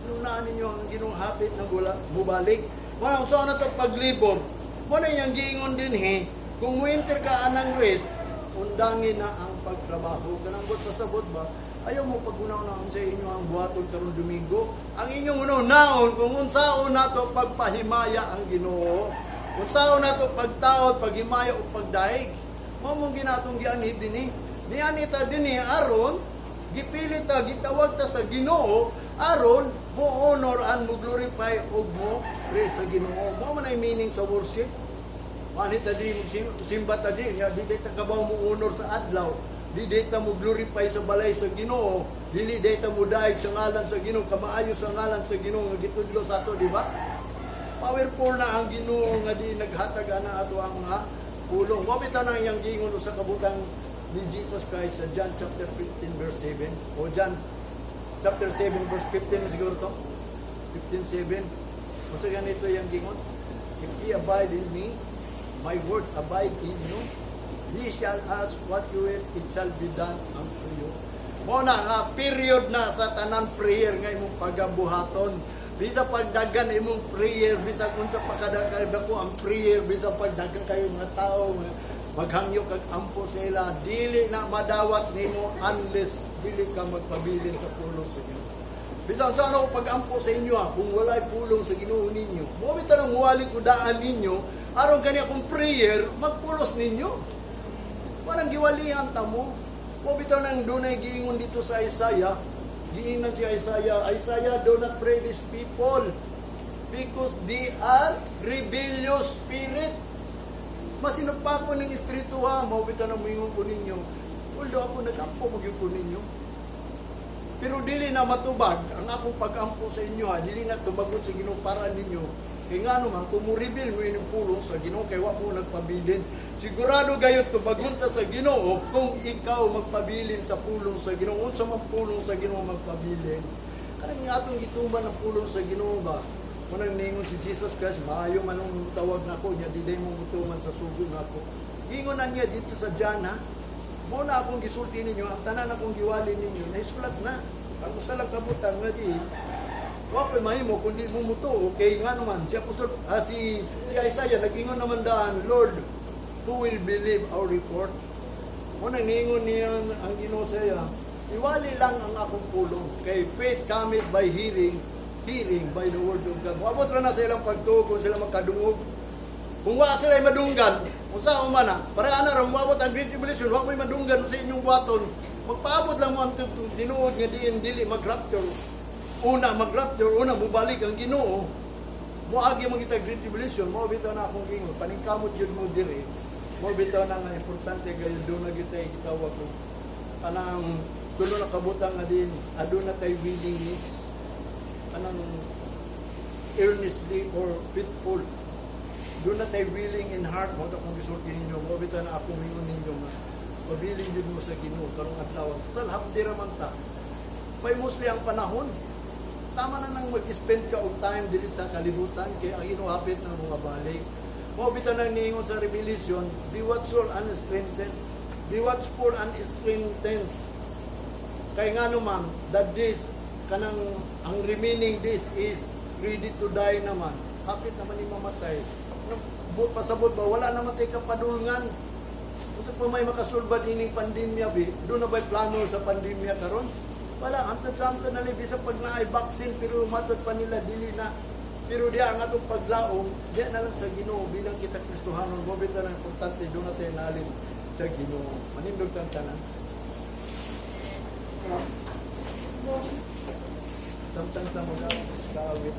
[SPEAKER 1] Lunaan ninyo ang Ginoong hapit na gula, mubalik. Wala unsa na to paglibor. Wala yang giingon din he, kung muinter ka anang rest, undangin na ang pagtrabaho. Kanang buot pasabot ba, ayaw mo pagunaw na sa inyo ang buhaton karong Domingo. Ang inyong unaw-naon kung unsaon nato pagpahimaya ang Ginoo. Unsaon nato pagtaod, paghimaya o pagdaig. Mao mong ginatong gianhi dinhi. Niani ta dinhi aron gipilit ta, gitawag ta sa Ginoo aron mo honor and mo glorify ug mo praise sa Ginoo. Mao man ay meaning sa worship. Manit ta di simba ta di nya di ta kabaw mo honor sa adlaw. Di di ta mo glorify sa balay sa Ginoo. Dili di ta mo daig sa ngalan sa Ginoo, kamaayo sa ngalan sa Ginoo nga gitudlo sa ato, di ba? Powerful na ang Ginoo nga di naghatag ana ato ang mga pulong. Mao bitaw nang iyang giingon sa kabutang ni Jesus Christ sa John chapter 15 verse 7 o John chapter 7 verse 15 siguro to. 15:7. Unsa ganito iyang giingon? "If ye abide in me, my words abide in you, ye shall ask what you will, it shall be done unto you." Mo na nga period na sa tanan prayer nga imong pagabuhaton. Bisa pagdagan imong prayer, bisa kung sa pakadakal ko ang prayer, bisa pagdagan kayo mga tao, maghangyo kag ampo sila, dili na madawat nimo unless dili ka magpabilin sa pulong sa Ginoo. Bisan sa ano ko pag-ampo sa inyo ha, kung walay pulong sa Ginoo ninyo, mo bitaw nang muwali ko daan ninyo, aron kani akong prayer, magpulos ninyo. Walang giwalihan ta mo. Mo bitaw nang dunay giingon dito sa Isaiah, giingnan si Isaiah, "Isaiah, do not pray these people because they are rebellious spirit." Masinugpa ko ng espiritu ha, mao bitaw nang moingon ko ninyo. Although ako nag-ampo magyud ko ninyo. Pero dili na matubag ang akong pag-ampo sa inyo ha, dili na tubagon sa Ginoo para ninyo. Kay ngano man kung mo reveal mo inyong pulong sa Ginoo kay wa mo nagpabilin. Sigurado gayud tubagon ta sa Ginoo kung ikaw magpabilin sa pulong sa Ginoo. Unsa man pulong sa Ginoo magpabilin? Kanang atong gituman ang pulong sa Ginoo ba? Munang ningon si Jesus Christ, "Maayo man ang tawag nako nya di mo mutuman sa sugo nako." Gingon na niya dito sa John ha. Mo na akong gisulti ninyo, ang tanan akong giwali ninyo, naisulat na. Ang usa lang kabutang nga di, wa ko'y mahimo kundi mo mutuo kay nga naman si Apostol si si Isaiah nag-ingon naman daan, "Lord, who will believe our report?" Mo nang ningon niya ang Ginoo sa iya, "Iwali lang ang akong pulong kay faith cometh by hearing, hearing by the word of God." Moabot ra na sa ilang pagtuo kung sila makadungog. Kung wa sila madunggan, unsa man na, para ana ra moabot ang Great Tribulation, wa mo'y madunggan sa inyong buhaton. Magpaabot lang mo ang tinuod nga diin dili mag-rapture. Una mag-rapture, una mubalik ang Ginoo. Moagi man kita Great Tribulation, mao bitaw na akong gingon, paningkamot jud mo diri. Mao bitaw na nga importante gayon do na kita gitawag ko. Anang tulo na kabutang nga din, aduna tay willingness, anang earnestly or faithful. Do na tay willing in heart mo kung gisulti ninyo, mo bitaw na ako mingon ninyo nga pabilin jud mo sa Ginoo karong adlaw. Total half day ra man ta. Pay mostly ang panahon. Tama na nang mag-spend ka og time dili sa kalibutan kay ang Ginoo hapit na mga balik. Mo bitaw nang niingon sa Revelation, "Be watchful and strengthened. Be watchful and strengthened." Kay nga naman, that this, kanang ang remaining days is ready to die naman. Hapit naman ni mamatay. Pasabot ba, wala naman tayo kapadulngan. Unsa pa may makasulbad ining pandemya bi? Doon na ba'y plano sa pandemya karon? Wala, hantod sa hantod na bisa pag naay vaccine pero matod pa nila dili na. Pero diya ang atong paglaom, diya na lang sa Ginoo bilang kita Kristohanon, mo bitaw na importante doon na tayo knowledge sa Ginoo. Manindog tang tanan. Samtang ta mag-kaawit.